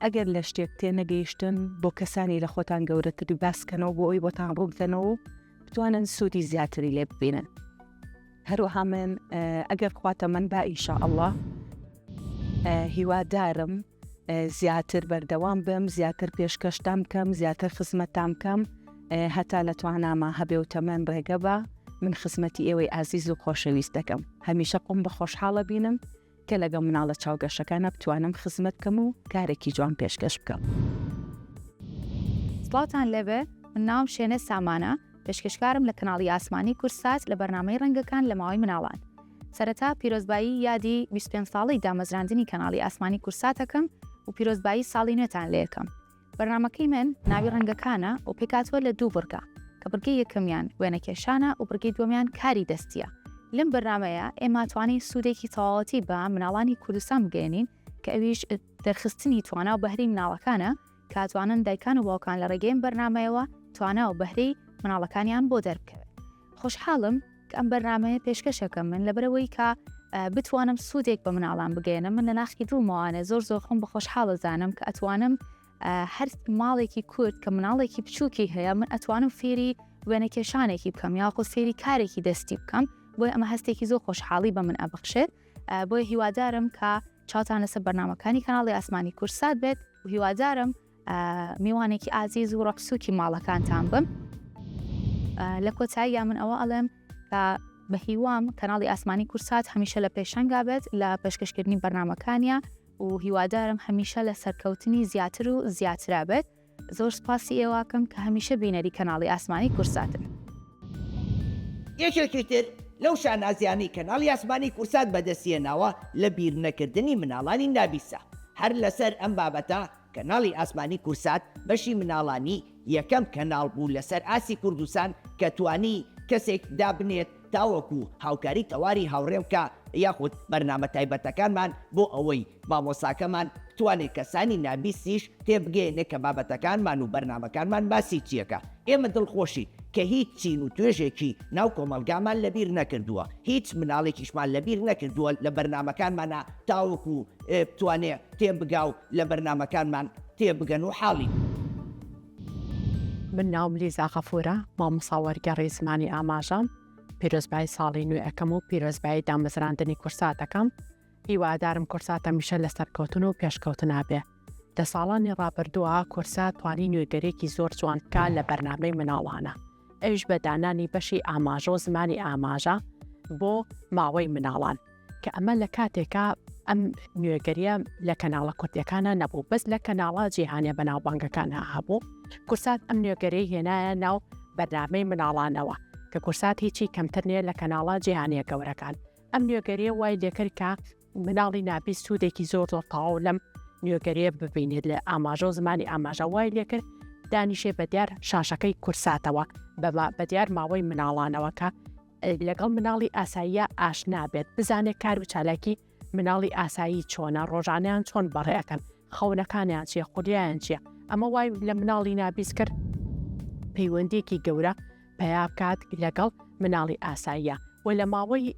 S12: ئەگەر لە شتێک تێنەگەیشتن بۆ کەسانی لە خۆتان گەورەتر باسکەنەوە بۆ ئەوی بۆتان ڕوون بکەنەوە و بتوانن سوودی زیاتری لێ ببینن. هەروەها من ئەگەر خوا تەمەن با ئینشاءاللە هیوادارم. زیاتر بەردەوام بم، زیاتر پێشکەشتان بکەم، زیاتر خزمەتتان بکەم، هەتا لە تواناما هەبێ و تەمەن ڕێگە بە، من خزمەتی ئێوەی ئازیز و خۆشەویست دەکەم. هەمیشە خۆم بە خۆشحاڵە بینم کە لەگەڵ مناڵە چاوگەشەکانا بتوانم خزمەت بکەم و کارێکی جوان پێشکەش بکەم.
S13: سڵاوتان لێبێ من ناوم شێنێ سامانە پێشکەشکارم لە کەناڵی ئاسمانی کوردسات لە بەرنامەی ڕەنگەکان لە ماوەی مناڵان سەرەتا پیرۆزبایی یادی 25 ساڵەی دامەزراندنی کەناڵی ئاسمانی کوردسات ئەکەم و پیرۆزبایی ساڵی نوێتان لێ ئەکەم بەرنامەکەی من ناوی ڕەنگەکانە و پێکهاتووە لە دوو بڕگە کە بڕگەی یەکەمیان وێنەکێشانە و بڕگەی دووەمیان کاری دەستییە. لەم بەرنامەیە ئێمە توانین سوودێکی تەواوەتی بە مناڵانی کوردستان بگەیەنین کە ئەویش دەرخستنی توانا و بەهرەی مناڵەکانە کە ئەتوانن دایکان و باوکان لە ڕێگەی ئەم بەرنامەیەوە توانا و بەهرەی مناڵەکانیان بۆ دەربکەوێت. خۆشحاڵم کە ئەم بەرنامەیە پێشکەشەکەم من لەبەرئەوەی کە بتوانم سوودێک بە مناڵان بگەیەنم من لە ناخی دڵمەوانێ زۆر زۆر خۆم بە خۆشحاڵ ئەزانم کە ئەتوانم هەر ماڵێکی کورد کە مناڵێکی بچووکی هەیە من ئەتوانم فێری وێنەکێشانێکی بکەم یاخود فێری کارێکی دەستی بکەم بۆیە ئەمە هەستێکی زۆر خۆشحاڵی بە من ئەبەخشێت بۆیە هیوادارم کە چاوتان لەسەر بەرنامەکانی کەناڵی ئاسمانی کورسات بێت و هیوادارم میوانێکی ئازیز و ڕەقسووکی ماڵەکانتان بم لە کۆتاییە من ئەوە ئەڵێم کە بە هیوام کەناڵی ئاسمانی کورسات هەمیشە لە پێشەنگا بێت لە پێشکەشکردنی بەرنامەکانیا و هیوادارم هەمیشە لە سەرکەوتنی زیاتر و زیاترا بێت زۆر سپاسی ئێوەکەم کە هەمیشە بینەری کەناڵی ئاسمانی کورساتن.
S1: یەکێکی تر لەو شانازیانەی کەناڵی ئاسمانی کورسات بەدەستیهێناوە لە بیرنەکردنی مناڵانی نابیستە. هەر لەسەر ئەم بابەتە کەناڵی ئاسمانی کورسات بەشی مناڵانی یەکەم کەناڵ بوو لەسەر ئاستی کوردستان کە توانی کەسێک دابنێت تاوەکو هاوکاری تەواری هاوڕێ بکا یاخود بەرنامە تایبەتەکانمان بۆ ئەوەی مامۆستاکەمان بتوانێ کەسانی نابیستیش تێبگەیەنێ کە بابەتەکانمان و بەرنامەکانمان باسی چیەکا. ئێمە دڵخۆشین کە هیچ چین و توێژێکی ناو کۆمەڵگامان لەبیر نەکردووە، هیچ مناڵێکیشمان لەبیر نەکردووە لە بەرنامەکانمانا تاوەکو بتوانێ تێبگا و لە بەرنامەکانمان تێبگەن و حاڵی.
S14: من ناوم لیزا غەفورە، مامۆستا وەرگێڕی زمانی ئاماژەم، پیرۆزبایی ساڵی نوێ ئەکەم و پیرۆزبایی دامەزراندنی کورسات ئەکەم، هیوادارم کورسات هەمیشە لە سەرکەوتن و پێشکەوتنا بێ. لە ساڵانی ڕابردووا کورسات توانی نوێگەریەکی زۆر جوان بکا لە بەرنامەی مناڵانە، ئەویش بە دانانی بەشی ئاماژە و زمانی ئاماژە بۆ ماوەی مناڵان. کە ئەمە لە کاتێکا ئەم نوێگەریە لە کەناڵە کوردیەکانا نەبوو بەس لە کەناڵە جیهانیە بەناوبانگەکانا هەبوو کورسات ئەم نوێگەریەی هێنایە ناو بەرنامەی مناڵانەوە کە کورسات هیچی کەمتر نیە لە کەناڵە جیهانیە گەورەکان ئەم نوێگەریە وای لێکرد کە مناڵی نابیست سوودێکی زۆر زۆر تەواو لەم نوێگەریە ببینێت لە ئاماژە و زمانی ئاماژە وای لێکرد دانیشێ بە دیار شاشەکەی کورساتەوە بە دیار ماوەی مناڵانەوە کە لەگەڵ مناڵی ئاساییە ئاشنا بێت، بزانێت کار و چالاکی مناڵی ئاسایی چۆنە، ڕۆژانەیان چۆن بەڕێ ئەکەن، خەونەکانیان چیە، خولیایان چیە، ئەمە وای لە مناڵی نابیست کرد پەیوەندیەکی گەورە پەیا بکات لەگەڵ مناڵی ئاساییە و لە ماوەی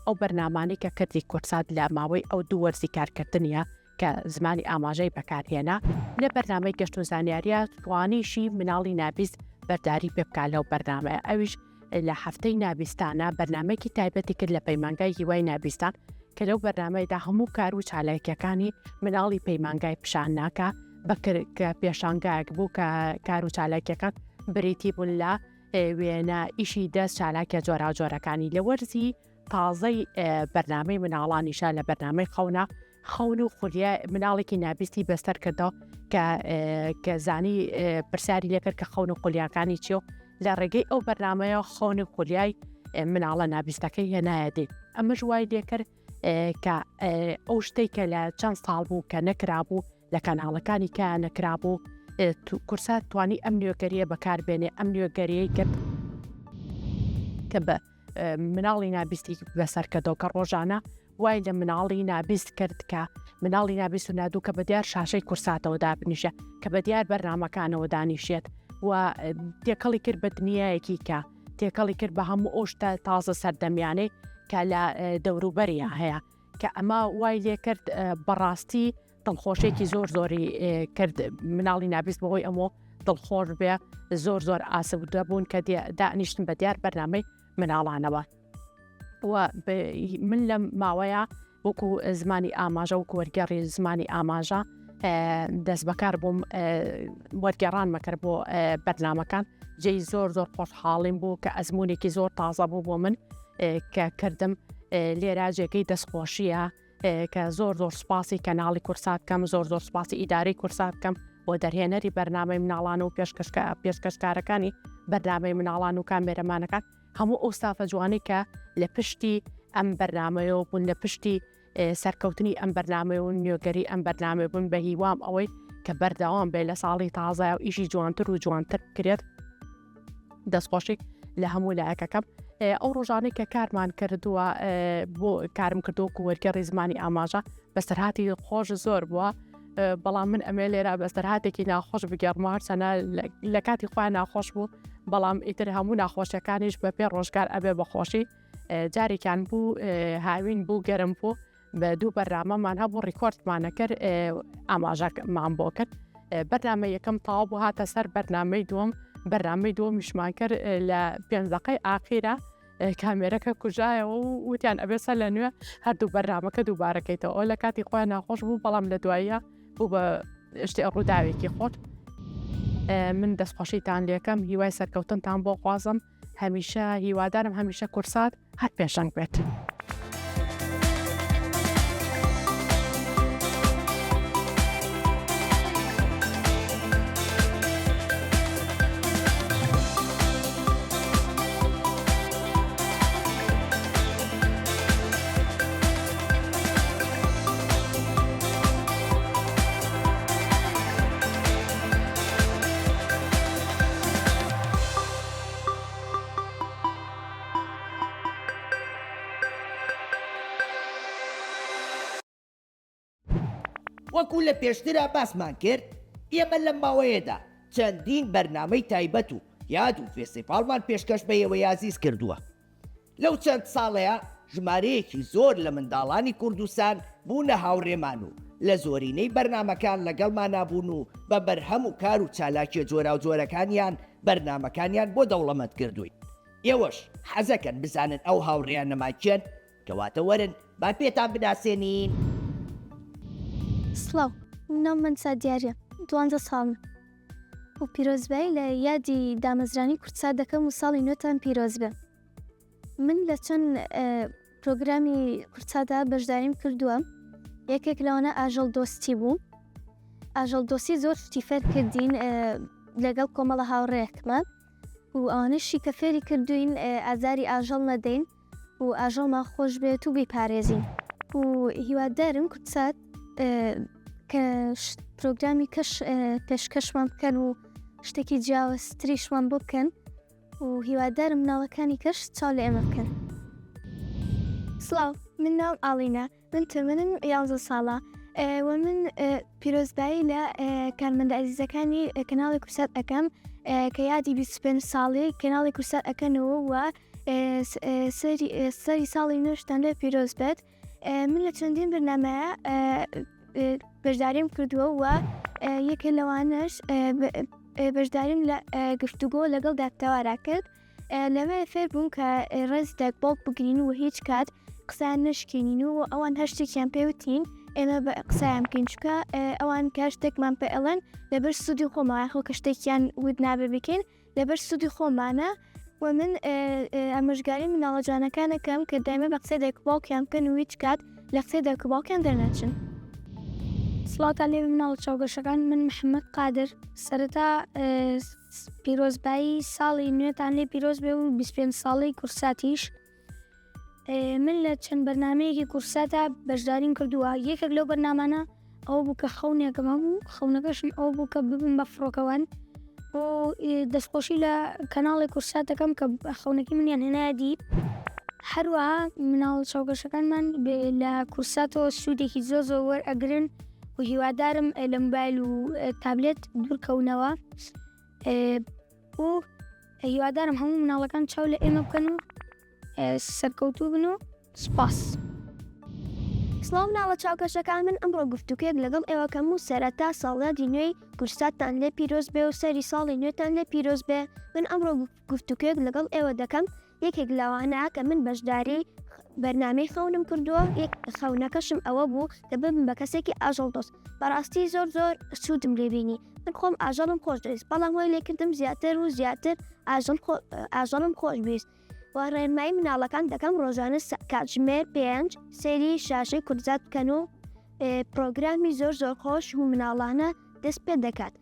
S14: ئەو بەرنامانەی کە کردی کورسات لە ماوەی ئەو دوو وەرزی کارکردنیە کە زمانی ئاماژەی بەکارهێنا لە بەرنامەی گەشت و زانیاریە توانیشی مناڵی نابیست بەرداری پێ بکات لەو بەرنامەیە ئەویش لە هەفتەی نابیستانە بەرنامەیەکی تایبەتی کرد لە پەیمانگای هیوای نابیستان کە لەو بەرنامەیدا هەموو کار و چالاکیەکانی مناڵی پەیمانگای پیشان ناکا بەکر کە پێشانگایەک بوو کە کار و چالاکیەکان بریتی بوون لە وێنە ئیشی دەست چالاکیە جۆراوجۆرەکانی لە وەرزی تازەی بەرنامەی مناڵانیشە لە بەرنامەی خەونە خەون و خولیا مناڵێکی نابیستی بەستەر کردەوە کە کە زانی پرسیاری لێکرد کە خەون و خولیاکانی چیە و لە ڕێگەی ئەو بەرنمەیە خەون و خولیای مناڵە نابیستەکەی هێنایەدی ئەمەش وای لێکرد کە ئەو شتێک کە لە چەند ساڵ بوو کە نەکرابوو لە کەناڵەکانی کە نەکرابوو کورسات توانی ئەم نوێگەریە بەکاربێنێ ئەم نوێگەریەی کرد کە بە مناڵی نابیستی بەسەر کردەوە کە ڕۆژانە وای لە مناڵی نابیست کرد کە مناڵی نابیست و نادوو کە بە دیار شاشەی کورساتەوە دابنیشە کە بە دیار بەرنمەکانەوە دانیشێت و تێکەڵی کرد بە دنیایەکی کە تێکەڵی کرد بە هەموو ئەو شتە تازە سەردەمیانەی کە لە دەوروبەریا هەیە کە ئەمە وای لێکرد بەڕاستی دڵخۆشێکی زۆر زۆری کرد مناڵی نابیست بەهۆی ئەمۆ دڵخۆش بێ زۆر زۆر ئاسودە بوون کە دانیشتن بە دیار بەرنامەی مناڵانەوە و من لەم ماوەیە وەکو زمانی ئاماژە وەکو وەرگێڕی زمانی ئاماژە. دەستبەکار بووم وەرگێڕانمە کرد بۆ بەرنامەکان جێی زۆر زۆر خۆشحاڵیم بوو کە ئەزمونێکی زۆر تازە بوو بۆ من کە کردم لێرا جێگەی دەستخۆشیە کە زۆر زۆر سوپاسی کەناڵی کورسات کەم زۆر زۆر سوپاسی ئیدارەی کورسات کەم بۆ دەرهێنەری بەرنامەی مناڵان و پێشکەشکارەکانی بەرنامەی مناڵان و کامێرەمانەکان هەموو ئەو ستافە جوانەی کە لە پشتی ئەم بەرنامەیەوە بوون لە پشتی سەرکەوتنی ئەم بەرنامەیە و نوێگەری ئەم بەرنامەیە بوون بە هیوام ئەوەی کە بەردەوام بێ لە ساڵی تازە و ئیشی جوانتر و جوانتر بکرێت دەستخۆشی لە هەموو لایەکەکەم ئەو ڕۆژانەی کە کارمان کردووە بۆ کارم کردو و وەرگێڕی زمانی ئاماژە بەسەرهاتی خۆش زۆر بووە بەڵام من ئەمێ لێرە بەسەرهاتێکی ناخۆش بگێڕمە هەرچەنە لە کاتی خۆیان ناخۆش بوو بەڵام ئیتر هەموو ناخۆشیەکانیش بە پێ ڕۆژگار ئەبێ بەخۆشی جارێکیان بوو هاوین بوو گەرم بوو بە دوو بەرنامەمان هەبوو ڕیکۆردمانە کرد ئاماژەمان بۆ کرد بەرنامە یەکەم تاو بوو هاتە سەر بەرنامەی دووەم بەرنامەی دووەمیشمان کرد لە پێنج دقەی ئاخیرە کامێرەکە کوژایەوە و وتیان ئەبێ سەر لە نوێ هەردوو بەرنامەکە دووبارەکەیتەوە ئەو لە کاتی خۆیان ناخۆش بوو بەڵام لە دواییە بوو بە شتێ ڕووداوێکی خۆش من دەستخۆشیتان لێکەم هیوای سەرکەوتنتان بۆ خوازم هەمیشە هیوادارم هەمیشە کورسات هەر پێشەنگ بێت.
S1: وەکو لە پێشترا باسمان کرد ئێمە لەم ماوەیەدا چەندین بەرنامەی تایبەت و یاد و فێستیڤاڵمان پێشکەش بە ئێوەی ئازیز کردووە. لەو چەند ساڵەیا ژمارەیەکی زۆر لە منداڵانی کوردستان بوونە هاوڕێمان و لە زۆرینەی بەرنامەکان لەگەڵمانا بوون و بە بەرهەم و کار و چالاکیە جۆراوجۆرەکانیان بەرنامەکانیان بۆ دەوڵەمەند کردووین. ئێوەش حەزەکەن بزانن ئەو هاوڕێیانەمان کێن؟ کەواتە وەرن با پێتان بناسێنین.
S15: سڵاو من ناوم مەنسا دیاریە دوانزە ساڵمە و پیرۆزبایی لە یادی دامەزرانی کوردسات دەکەم و ساڵی نوێتان پیرۆز بێ. من لە چەند پرۆگرامی کوردسادا بەشداریم کردووە یەکێک لەوانە ئاژەڵ دۆستی بوو ئاژەڵ دۆستی زۆر شتی فێر کردین لەگەڵ کۆمەڵە هاوڕێکمان و ئەوانەشی کە فێری کردوین ئازاری ئاژەڵ نەدەین و ئاژەڵمان خۆش بێت و بیپارێزین و هیوادارم کوردسات کە پرۆگرامی کەش پێشکەشمان بکەن و شتێکی جیاوازتریشمان بۆ بکەن و هیوادارم مناڵەکانی کەش چاو لە ئێمە بکەن. سڵاو من ناوم ئاڵینە من تەمەنم یانزە ساڵە و من پیرۆزبایی لە کارمەندە ئەزیزەکانی کەناڵی کورسات ئەکەم کە یادی 25 ساڵی کەناڵی کورسات ئەکەنەوە و سەری ساڵی نوێشتان لێ پیرۆز بێت من لە چەندین بەرنامەیە بەشداریم کردووە و یەکێ لەوانەش بەشداریم لە گفتوگۆ لەگەڵ داکتەوارا کرد لەوێ فێر بووم کە ڕێز دایک باوک بگرین و هیچ کات قسەیان نەشکێنین و ئەوان هەر شتێکیان پێوتین ئێمە بە قسەیان بکەین چونکە ئەوان کە شتێکمان پێ ئەڵێن لەبەر سوودی خۆمان خۆ کە شتێکیان وت نابێ بکەین لەبەر سوودی خۆمانە و من ئامۆژگاری مناڵە جوانەکان ئەکەم کە دایمە بە قسەی دایک و باوکیان بکەن و هیچ کات لە قسەی دایک و باوکیان دەرنەچن.
S16: سڵاوتان لێبێ مناڵە چاوگەشەکان من محمد قادر سەرەتا پیرۆزبایی ساڵی نوێتان لێ پیرۆز بێ و 25 ساڵەی کورساتیش من لە چەند بەرنمەیەکی کورساتا بەشداریم کردووە یەکێک لەو بەرنامانە ئەوە بوو کە خەونێکم هەبوو خەونەکەشم ئەوە بوو کە ببم بە فڕۆکەوان و دەستخۆشی لە کەناڵی کورسات دەکەم کە خەونەکەی منیان هێنایە دی هەروەها مناڵ چاوگەشەکانمان لە کورساتەوە سوودێکی زۆر زۆر وەرئەگرن و هیوادارم لە موبایل و تابلێت دوورکەونەوە و هیوادارم هەموو مناڵەکان چاو لە ئێمە بکەن و سەرکەوتوو بن و سوپاس.
S15: سڵاو مناڵە چاوکەشەکان من ئەمڕۆ گفتوکۆیەک لەگەڵ ئێوە کەم و سەرەتا ساڵیادی نوێی کورساتتان لێ پیرۆز بێ و سەری ساڵی نوێتان لێ پیرۆز بێ من ئەمڕۆ گفتوکۆیەک لەگەڵ ئێوە دەکەم. یەکێک لەوانە کە من بەشداری بەرنامەی خەونم کردووە، یەک خەونەکەشم ئەوە بوو کە ببم بە کەسێکی ئاژەڵ دۆست، بەڕاستی زۆر زۆر سوودم لێ بینی، من خۆم ئاژەڵم خۆش دەویست، بەڵام وای لێکردم زیاتر و زیاتر ئاژەڵ ئاژەڵم خۆش بویست و ڕێنمایی مناڵەکان دەکەم ڕۆژانە کاتژمێر پێنج سەیری شاشەی کوردسات بکەن و پرۆگرامی زۆر زۆر خۆش و مناڵانە دەست پێ دەکات.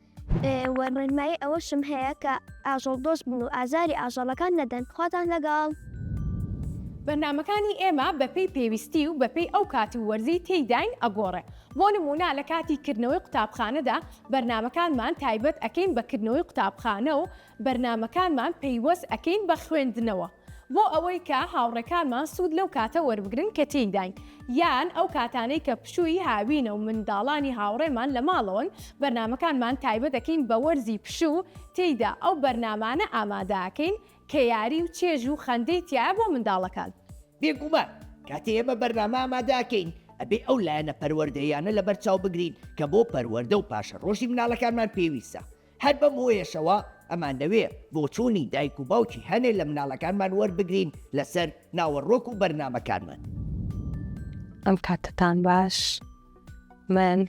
S15: وە ڕێنمایی ئەوەشم هەیە کە ئاژەڵ دۆست بن و ئازاری ئاژەڵەکان نەدەن خواتان لەگەڵ.
S2: بەرنامەکانی ئێمە بەپێی پێویستی و بەپێی ئەو کات و وەرزەی تێیداین ئەگۆڕێ. بۆ نموونە لە کاتی کردنەوەی قوتابخانەدا بەرنامەکانمان تایبەت ئەکەین بە کردنەوەی قوتابخانە و بەرنامەکانمان پەیوەست ئەکەین بە خوێندنەوە بۆ ئەوەی کە هاوڕێکانمان سوود لەو کاتە وەربگرن کە تێیداین یان ئەو کاتانەی کە پشووی هاوینە و منداڵانی هاوڕێمان لە ماڵەوەن بەرنامەکانمان تایبەت ئەکەین بە وەرزی پشوو تێیدا ئەو بەرنامانە ئامادە ئەکەین کە یاری و چێژ و خەندەی تیایە بۆ منداڵەکان.
S1: بێگومان کاتێ ئێمە بەرنامە ئامادە ئەکەین ئەبێ ئەو لایەنە پەروەردەییانە لەبەر چاو بگرین کە بۆ پەروەردە و پاشەڕۆژی مناڵەکانمان پێویستە. هەر بەم هۆیەشەوە ئەمانەوێ بۆچوونی دایک و باوکی هەنێ لە مناڵەکانمان وەربگرین لەسەر ناوەڕۆک و بەرنامەکانمان.
S12: ئەم کاتەتان باش من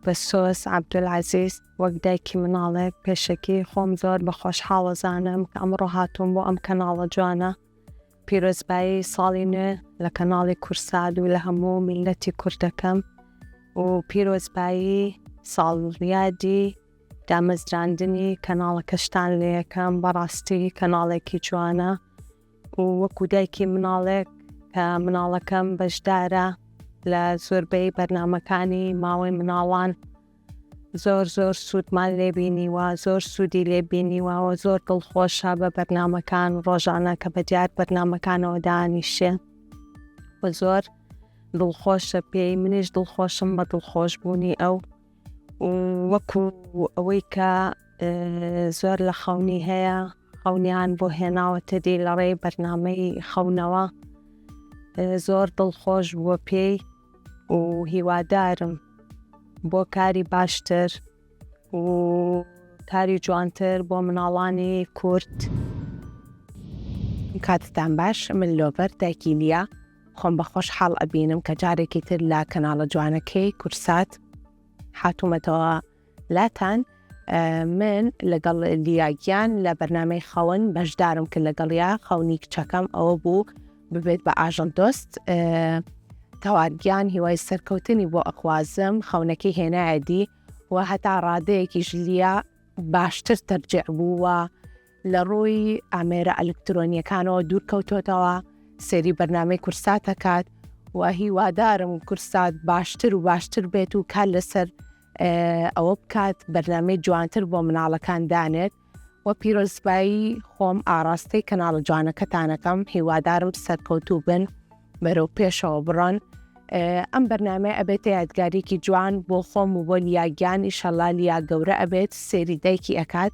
S12: بە سۆز عەبدولعەزیز وەک دایکی مناڵێک پێشەکی خۆم زۆر بە خۆشحاڵ ئەزانم کە ئەمڕۆ هاتووم بۆ ئەم کەناڵە جوانە پیرۆزبایی ساڵی نوێ لە کەناڵی کورسات و لە هەموو میللەتی کورد دەکەم و پیرۆزبایی ساڵیادی دامەزراندنی کەناڵەکەشتان لێ ئەکەم بەڕاستی کەناڵێکی جوانە و وەکو دایکی مناڵێک کە مناڵەکەم بەشدارە لە زۆربەی بەرنامەکانی ماوەی مناڵان زۆر زۆر سوودمان لێ بینیوە زۆر سوودی لێ بینیوە و زۆر دڵخۆشە بە بەرنامەکان ڕۆژانە کە بە دیار بەرنامەکانەوە دانیشێ و زۆر دڵخۆشە پێی منیش دڵخۆشم بە دڵخۆشبوونی ئەو وەکو ئەوەی کە زۆر لە خەونی هەیە خەونیان بۆ هێناوەتە دی لە ڕێی بەرنامەی خەونەوە زۆر دڵخۆش بووە پێی و هیوادارم بۆ کاری باشتر و کاری جوانتر بۆ مناڵانی کورد.
S14: کاتتان باش من لۆڤەر دایکی لیا خۆم بە خۆشحاڵ ئەبینم کە جارێکی تر لە کەناڵە جوانەکەی کورسات هاتوومەتەوە لاتان من لەگەڵ لیا گیان لە بەرنامەی خەون بەشدارم کرد لەگەڵیا خەونی کچەکەم ئەوە بوو ببێت بە ئاژەڵ دۆست تەوار گیان هیوای سەرکەوتنی بۆ ئەخوازم خەونەکەی هێنایەدی و هەتا ڕادەیەکیش لیا باشتر تەرجع بوو و لە ڕووی ئامێرە ئەلکترۆنیەکانەوە دوور کەوتۆتەوە سەیری بەرنامەی کورسات ئەکات و هیوادارم کورسات باشتر و باشتر بێت و کار لەسەر ئەوە بکات بەرنامەی جوانتر بۆ مناڵەکان دانێت و پیرۆزبایی خۆم ئاراستەی کەناڵە جوانەکەتانەکەم هیوادارم سەرکەوتوو بن بەرەو پێشەوە بڕۆن ئەم بەرنامەیە ئەبێتە یادگاریکی جوان بۆ خۆم و بۆ لیا گیان ئیشەڵا لیا گەورە ئەبێت سێری دایکی ئەکات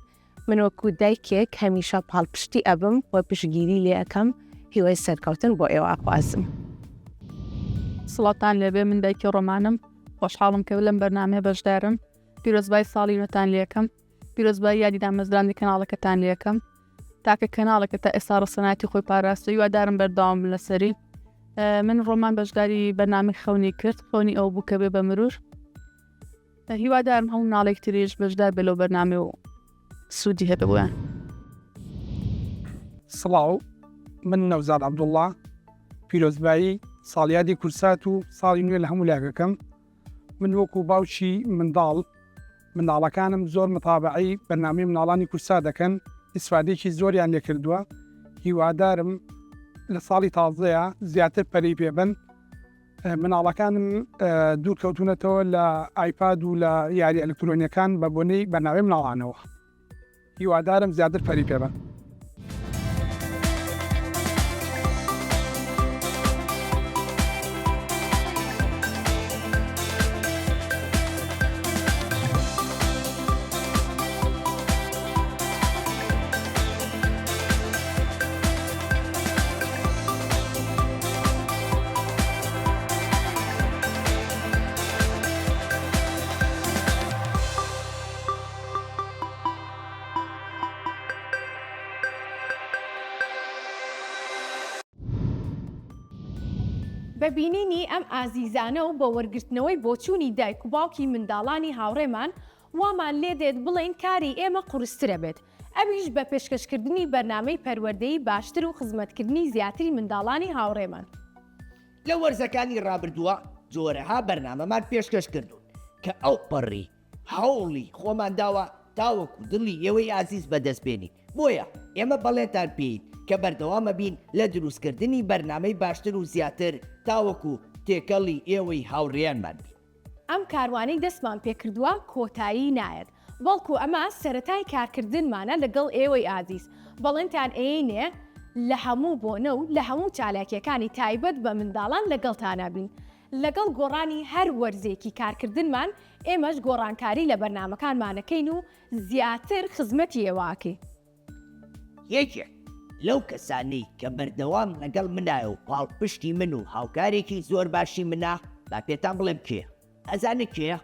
S14: من وەکو دایکێک هەمیشە پاڵپشتی ئەبم و پشتگیری لێ ئەکەم هیوای سەرکەوتن بۆ ئێوە ئەخوازم.
S17: سڵاوتان لێبێ من دایکی ڕۆمانم خۆشحاڵم کە لەم بەرنامەیە بەشدارم پیرۆزبای ساڵی نوێتان لێکەم پیرۆزبای یادی دامەزراندنی کەناڵەکەتان لێکەم تاکە کەناڵەکە تا ئێستا ڕەسەناتی خۆی پاراستووە هیوادارم بەردەوام بن لەسەری من ڕۆمان بەشداری بەرنامەی خەونی کرد خەونی ئەو بوو کە بێ بە مرور هیوادارم هەموو مناڵێک تریش بەشدار بێ لەو بەرنامەی و سوودی هەبێ بۆیان.
S18: سڵاو من نەوزاد عەبدوڵڵا پیرۆزبایی ساڵیادی کورسات و ساڵی نوێ لە هەموو لایەکەکەم من وەکو باوکی منداڵ منداڵەکانم زۆر متابعەی بەرنامەی مناڵانی کورسات دەکەن ئیسفادەیەکی زۆریان لێکردووە هیوادارم لە ساڵی تازەیە زیاتر پەرەی پێبن مناڵەکانم دوور کەوتونەتەوە لە ئایپاد و لە یاری ئەلکترۆنیەکان بە بۆنەی بەرنامەی مناڵانەوە هیوادارم زیاتر پەری پێبەن.
S2: بە بینینی ئەم ئازیزانە و بە وەرگرتنەوەی بۆچوونی دایک و باوکی منداڵانی هاوڕێمان وامان لێ دێت بڵێین کاری ئێمە قورسترە بێت ئەویش بە پێشکەشکردنی بەرنامەی پەروەردەیی باشتر و خزمەتکردنی زیاتری منداڵانی هاوڕێمان.
S1: لە وەرزەکانی ڕابردووە جۆرەها بەرنامەمان پێشکەش کردوون کە ئەوپەڕی هەوڵی خۆمان داوە تاوەکو دڵی ئێوەی ئازیز بەدەست بێنین، بۆیە ئێمە بەڵێنتان پێین کە بەردەوام ئەبین لە دروستکردنی بەرنامەی باشتر و زیاتر تاوەکو تێکەڵی ئێوەی هاوڕێیانمان بین.
S2: ئەم کاروانەی دەستمان پێکردووە کۆتایی نایەت، بەڵکو ئەمە سەرەتای کارکردنمانە لەگەڵ ئێوەی ئازیز، بەڵێنتان ئەیەینێ لە هەموو بۆنە و لە هەموو چالاکیەکانی تایبەت بە منداڵان لەگەڵتانا بین، لەگەڵ گۆڕانی هەر وەرزێکی کارکردنمان ئێمەش گۆڕانکاری لە بەرنامەکانمان ئەکەین و زیاتر خزمەتی ئێوە ئەکەین.
S1: یەکێک لەو کەسانەی کە بەردەوام لەگەڵ منایە و پاڵپشتی من و هاوکارێکی زۆر باشی منە، با پێتان بڵێم کێیە. ئەزانن کێیە؟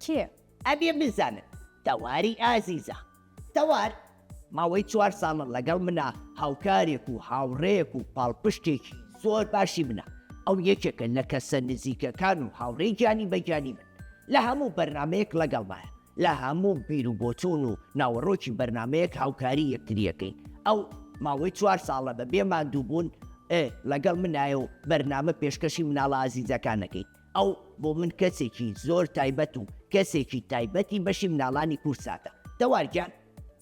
S2: کێ؟
S1: ئەبێ بزانن تەواری ئازیزە. تەوار ماوەی چوار ساڵە لەگەڵ منە، هاوکارێک و هاوڕێیەک و پاڵپشتێکی زۆر باشی منە. ئەو یەکێکە لە کەسە نزیکەکان و هاوڕێی گیانی بە گیانی من. لە هەموو بەرنامەیەک لەگەڵمایە. لە هەموو بیروبۆچوون و ناوەڕۆکی بەرنامەیەک هاوکاری یەکتری ئەکەین. ئەو ماوەی چوار ساڵە بە بێ ماندووبوون لەگەڵ منایە و بەرنامە پێشکەشی مناڵە ئازیزەکان ئەکەین. ئەو بۆ من کەسێکی زۆر تایبەت و کەسێکی تایبەتی بەشی مناڵانی کوردساتە. تەوار گیان.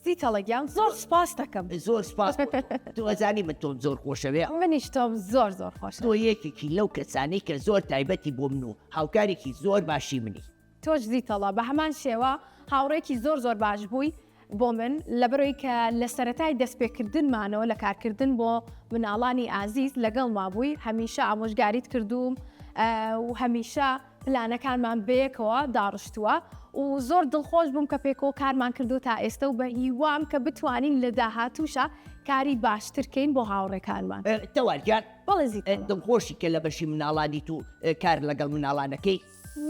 S2: زیتەڵە گیان زۆر سوپاست دەکەم.
S1: زۆر سوپاس بۆ تۆ. تۆ ئەزانی من تۆم زۆر خۆشەوێ.
S2: منیش تۆم زۆر زۆر خۆشەوێ.
S1: تۆ یەکێکی لەو کەسانەی کە زۆر تایبەتی بۆ من و هاوکارێکی زۆر باشی منی.
S2: تۆش زیتەڵە بە هەمان شێوە هاوڕێکی زۆر زۆر باش بووی بۆ من لەبەرەوەی کە لە سەرەتای دەستپێکردنمانەوە لە کارکردن بۆ مناڵانی ئازیز لەگەڵما بووی هەمیشە ئامۆژگاریت کردووم و هەمیشە پلانەکانمان بەیەکەوە داڕشتووە و زۆر دڵخۆش بووم کە پێکەوە کارمان کردو تا ئێستا و بە هیوام کە بتوانین لە داهاتووشا کاری باشتر کەین بۆ هاوڕێکانمان.
S1: تەوار گیان
S2: بەڵێ زیتەڵە.
S1: دڵخۆشی کە لە بەشی مناڵانیت و کار لەگەڵ مناڵانەکەی؟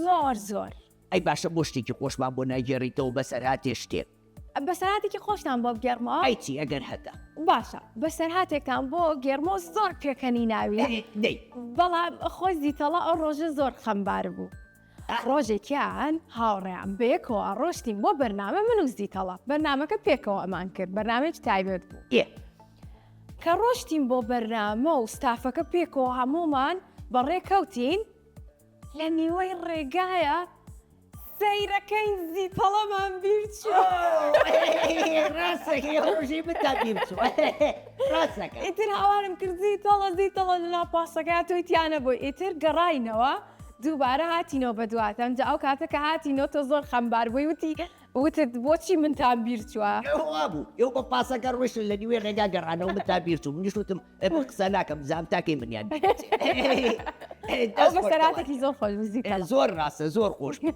S2: زۆر زۆر.
S1: ئەی باشە بۆ شتێکی خۆشمان بۆ ناگێڕیتەوە بەسەرهاتێ شتێک.
S2: بەسەرهاتێکی خۆشتان بۆ بگێڕمەوە؟
S1: ئەی چی ئەگەر هەتە؟
S2: باشە بەسەرهاتێکتان بۆ گێڕمەوە زۆر پێکەنیناویە.
S1: دەی.
S2: بەڵام خۆی زیتەڵە ئەو ڕۆژە زۆر خەمبار بوو. ڕۆژێکیان هاوڕێیان بەیەکەوە ئەڕۆشتین بۆ بەرنامە من و زیتەڵە بەرنامەکە پێکەوە ئەمان کرد بەرنامەیەکی تایبەت بوو.
S1: ئێ.
S2: کە ڕۆشتین بۆ بەرنامە و ستافەکە پێکەوە هەموومان بەڕێ کەوتین لە نیوەی ڕێگایە سەیرەکەین زیپەڵەمان بیر چوو.
S1: ڕاستەکەی ڕۆژی منتان بیر چوو. ڕاستەکە.
S2: ئیتر هاوارم کرد زیتەڵە زیتەڵە لەناو پاسەکە تۆی تیا نەبووی ئیتر گەڕاینەوە دووبارە هاتینەوە بە دواتان جا ئەو کاتە کە هاتینەوە تۆ زۆر خەمبار بووی وتی وتت بۆچی منتان بیر چووە؟
S1: وابوو ئێوە بە پاسەکە ڕۆیشتن لە نیوەی ڕێگا گەڕانەوە منتان بیر چوو منیش وتم من قسە ناکەم بزانم تا کەی منیان
S2: ئەو بەسەراتێکی زۆر خۆش بوو زیتەڵە.
S1: زۆر ڕاستە زۆر خۆش بوو.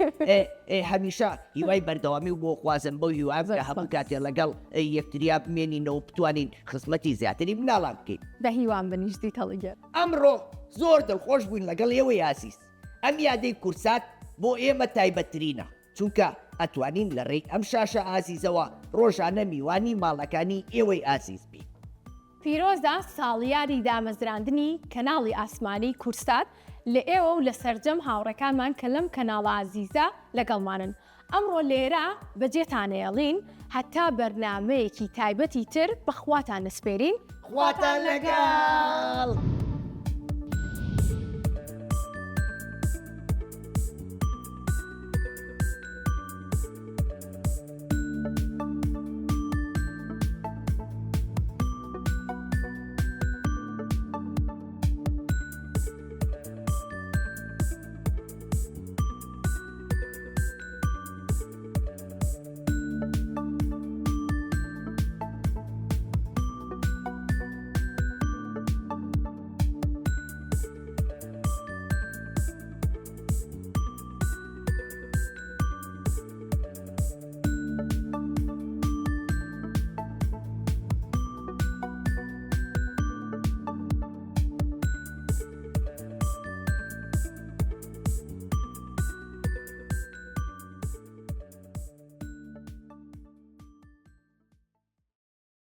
S1: هەمیشە هیوای بەردەوامی و بۆ خوازم بەو هیوام کە هەموو کاتێ لەگەڵ یەکتریا بمێنینەوە و بتوانین خزمەتی زیاتری مناڵان بکەین.
S2: بە هیوام بنیش زیتەڵی گیان.
S1: ئەمڕۆ زۆر دڵخۆش بووین لەگەڵ ئێوەی ئازیز. ئەم یادەی کوردسات بۆ ئێمە تایبەتترینە. چونکە ئەتوانین لە ڕێی ئەم شاشە ئازیزەوە ڕۆژانە میوانی ماڵەکانی ئێوەی ئازیز بین.
S2: پیرۆزە ساڵیادی دامەزراندنی کەناڵی ئاسمانی کوردسات لە ئێوە و لە سەرجەم هاوڕێکانمان کە لەم کەناڵە ئازیزە لەگەڵمانن. ئەمڕۆ لێرە بەجێتانەیەڵین هەتا بەرنامەیەکی تایبەتی تر بە خواتان نەسپێرین.
S1: خواتان لەگەڵ.